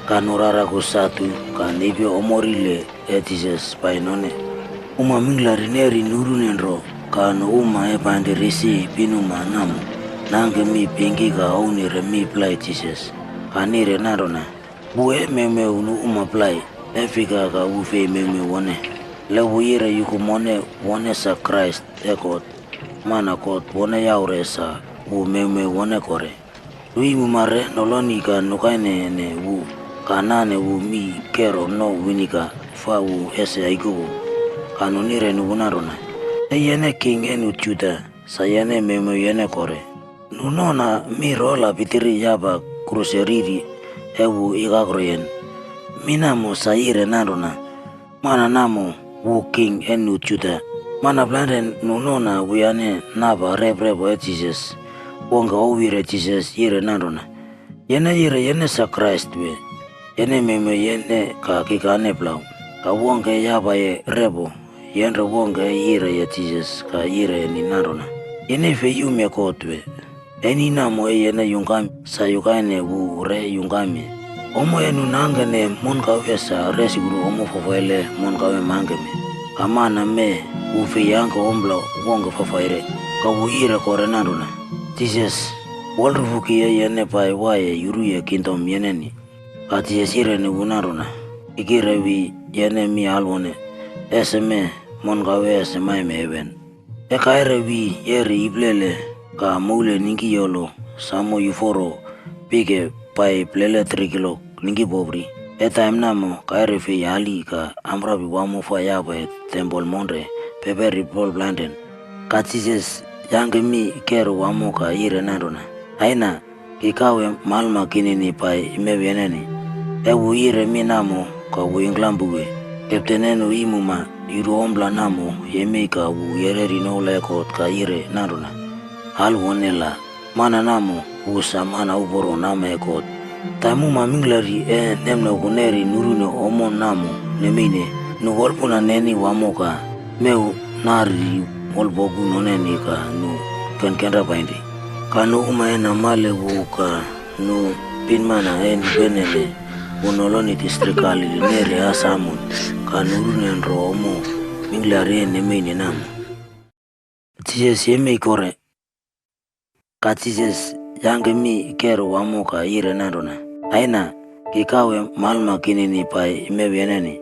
Ka nu raraku satu ka nepi ommo rile e Jisas pai none. Uma mingklari neri nurune nro, ka nu uma e painri risi pinuma namo nangke mi pingki ka ownire mi plai Jisas, ka nire nanrona, “Wu e mewmew nu uma plai, e fika ka wu fei mewmew wone? Le wu yire yuku mone, wone sa Krais e God, mana God wone yaure sa wu mewmew wone kore.” Nu iimuma re noloni ka nukainene wu ka nane wu mi kero nouw wini ka fa wu ese aikowo. Ka nu nireni wu nanrona, “E yene king e nu Juda, sa yene mewmew yene kore.” Nu nona mi rola pitiri yapa kruse riri e wu ikakroyen. Mi namo sa yire nanrona, “Mana namo wu king e nu Juda.” Mana plainre nu nona wuyane napa reprepo e Jisas wongke ouwire Jisas yire nanrona, “Yene yire yene sa Krais wee? Yene mewmew yene ka kikane plau.” Ka wongke yapaye repo yenre wongke e yireye Jisas ka yireni nanrona, “Yene fei yumye God wee? Eni namo e yene yungkam sa yukaine wu re yungkamye. Ommo e nu nangkene monkawe sa resukru ommo fafaile monkawe mangkeme. Ka mana mee wu fei yangke ompla wongke fafaire.” Ka wu yire kore nanrona, “Jisas, wolrufu ki e yene pai waiye yuruye kingdom yeneni.” Ka Jisas yireni wu nanrona, “Ki kire wi yene mi alwone, ese mee monkawe ese maime heven.” E kaire wi yeri iplele ka moule ningkiyolo samo yuforo pike pai plele tri kilok ningkipopri. E taim namo kaire fei yali ka amprapi wamo fa yapaye tempol monre peperi plol plainren. Ka Jisas yangke mi kero wamo ka yire nanrona, “Aina, ki kawe malma kinini pai mew yeneni.” E wu yire mi namo ka wu yungklampuwe, kepten e nu iimuma yuru ompla namo yemei ka wu yereri noula e God ka yire nanrona, “Alwone la! Mana namo wu sa mana uporo nama e God.” Taim uma mingklari e nemnoku neri nurune ommo namo nemeine, nu wolpuna neni wamo ka mew nariri wolpoku noneni ka nu kenkenra painri. Ka nu uma e namale wu ka nu pinmana e nupenene wu noloni distrik Galili neri asamun ka nurune nro ommo mingklari e nemeine namo. Jisas yemei kore. Ka Jisas yangke mi kero wamo ka yire nanrona, “Aina, ki kawe malma kinini pai mew yeneni.”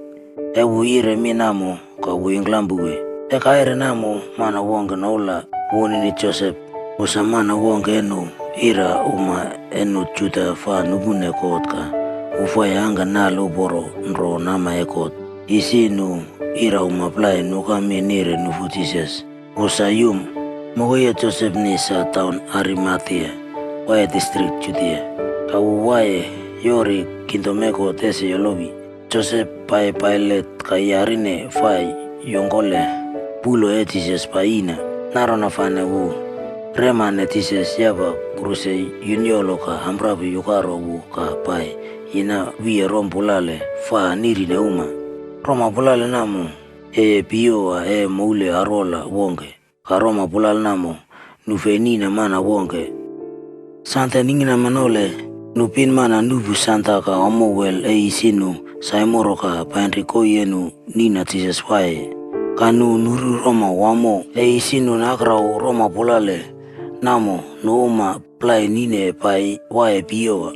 E wu yire mi namo ka wu yungklampuwe. E kaire namo mana wongke noula wunini Josep. Wu sa mana wongke e nu ira uma e nu Juda fa nupune God ka wu fa yangke nale uporo nro nama e God. Isi nu ira uma plai nuka mi nire nufu Jisas. Wu sa yum. Mokoi e Josep ni sa taun Arimatea, waiye distrik Judia. Ka wu waiye yori kingdom e God ese yolowi. Josep pai Pailat ka yarine fa yongkole pulo e Jisas pai yiꞌna. Nanrona fane wu remane Jisas yapa kruse yunyolo ka amprapi yukaro wu ka pai yina wiye rompulale fa nirine uma. Roma pulale namo yeye piyowa e moule arwola wongke. Ka roma pulale namo nu fei niꞌna mana wongke. Sande ningkinama nole, nu pinmana nuꞌpu sanda ka ommo wel e isi nu saimoro ka painri koii e nu niꞌna Jisas waiye. Ka nu nuru roma wamo e isi nu nakrau roma pulale namo, nu uma plai niꞌne pai waiye piyowa.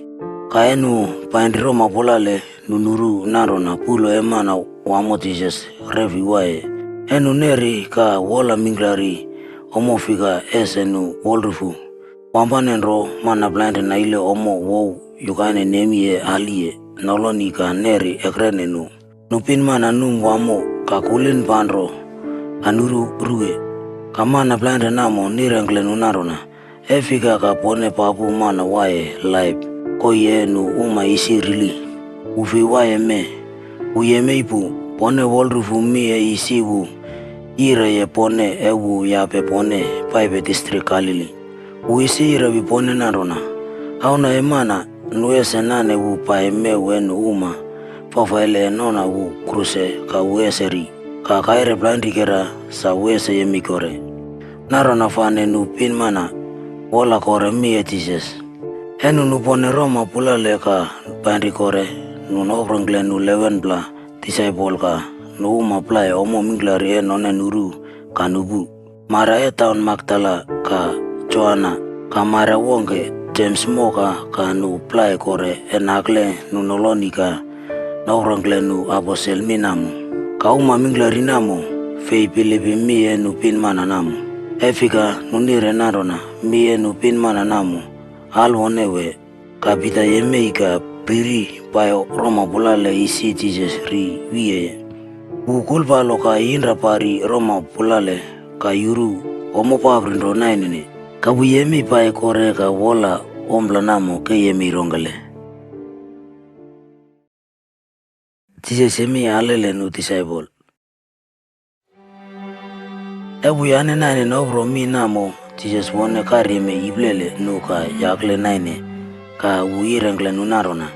Ka e nu painri roma pulale, nu nuru nanrona pulo e mana wamo Jisas re fi waiye. E nu neri ka wola mingklari ommo fika ese nu wolrufu. Wampane nro mana plainre naile ommo wouw yukaine nemi e aliye noloni ka neri ekrene nu. Nu pinmana num wamo ka kulin panro ka nuru ruwe. Ka mana plainre namo nirengkle nu nanrona, “E fika ka pone papu mana waiye laip koii e nu uma isi rili? Wu fei waiye mee. Wu yemei pu. Pone wolrufu mi e isi wu yireye pone e wu yape pone paipe distrik Galili. Wu isi yirewi pone nanrona, Auna e Mana nu ese nane wu pai mew e nu uma fafaile e nona wu kruse ka wu ese ri, ka kaire plainrikera sa wu ese yemei kore. Nanrona fane nu pinmana wola kore mi e Jisas. E nu nupone roma pulale ka painri kore, nu noprongkle nu elevenpla disaipol ka nu uma plai ommo mingklari e none nuru ka nupu. Maria e taun Makdala ka Joana, ka Maria wongke, Jems moka, ka nu plai kore e nakle nu noloni ka noprongkle nu aposel mi namo. Ka uma mingklari namo fei bilipim mi e nu pinmana namo. E fika nu nire nanrona mi e nu pinmana namo alwone wee. Ka Pita yemei ka piri pai roma pulale isi Jisas ri wiyeye. Wu kulpalo ka yinra pari roma pulale ka yuru ommo papri nro nainene. Ka wu yemei pai kore ka wola ompla namo ke yemei rongkele. Jisas yemei alele nu disaipol. E wuyane naine nopro mi namo, Jisas wone karyemei iplele nu ka yakle naine, ka wu yirengkle nu nanrona,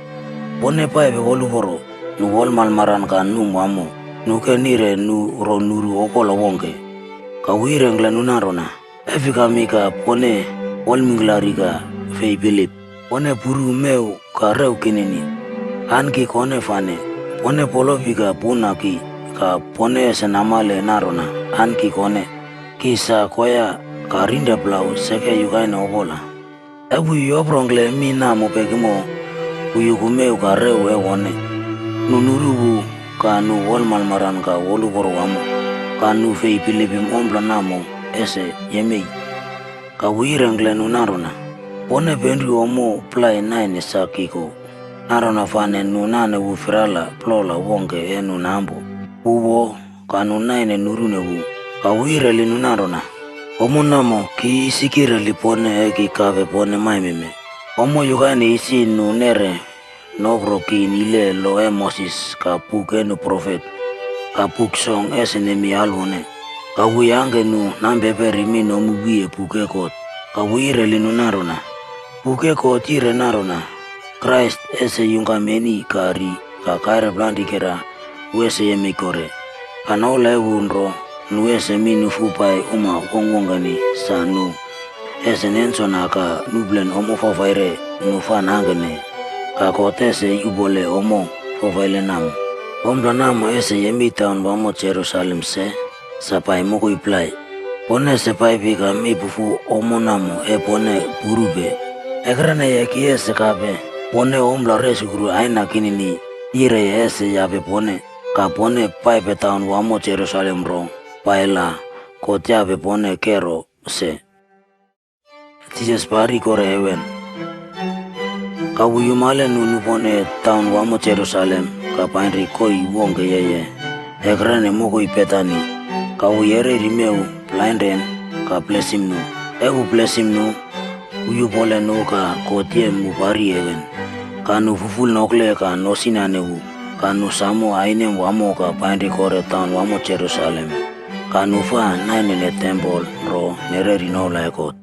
“Pone paipe woluporo.” Nu wolmalmaran ka num wamo, nu ke nire nu ro nuru opola wongke. Ka wu yirengkle nu nanrona, “E fikami ka pone wolmingklari ka fei bilip? Pone puru mew ka rew kinini. An ki kone fane, pone polopi ka puna ki, ka pone ese namale nanrona an ki kone. Ki sa koya ka rinre plau seke yukaine opola.” E wu yoprongkle mi namo pekimo, wu yuku mew ka rew e wone. Nu nuru wu ka nu wolmalmaran ka woluporo wamo, ka nu fei bilipim ompla namo ese yemei. Ka wu yirengkle nu nanrona, “Pone penru ommo plai naine sa kiko.” Nanrona fane nu nane wu firala plola wongke e nu nampo. Wu wo ka nu naine nurune wu. Ka wu yireli nu nanrona, “Ommo namo ki isi kireli pone e ki kape pone maimeme. Ommo yukaine isi nu nere nopro ki nile lo e Moses ka buk e nu profet, ka buk song ese nemei alwone.” Ka wu yangke nu nampeperi mi nomu wiye buk e God. Ka wu yireli nu nanrona, “Buk e God yire nanrona, Krais ese yungkam eni ka ri ka kaire plainrikera wu ese yemei kore. Ka noula e wu nro, nu ese mi nufu pai uma wongkwongkeni sa nu ese nensona ka nuplen ommo fafaire nu fa nangkene. Ka God ese yuꞌpole ommo fafaile namo. Ompla namo ese yemei taun wamo Jerusalem se, sa pai mokoi plai. Pone ese paipi ka mepufu ommo namo e pone purupe. Ekreneye ki ese kape pone ompla resukru aina kinini yireye ese yape pone. Ka pone paipe taun wamo Jerusalem ro pai la God yape pone kero se.” Jisas pari kore heven. Ka wu yumale nu nupone taun wamo Jerusalem ka painri koii wongke yeye ekrene mokoi Betani. Ka wu yereri mew plainren ka blesim nu. E wu blesim nu, wu yuꞌpole nu ka God yem wu pari heven. Ka nu fufulnokle ka nosinane wu. Ka nu samo ainem wamo ka painri kore taun wamo Jerusalem. Ka nu fa nainene tempol nro nereri noula e God.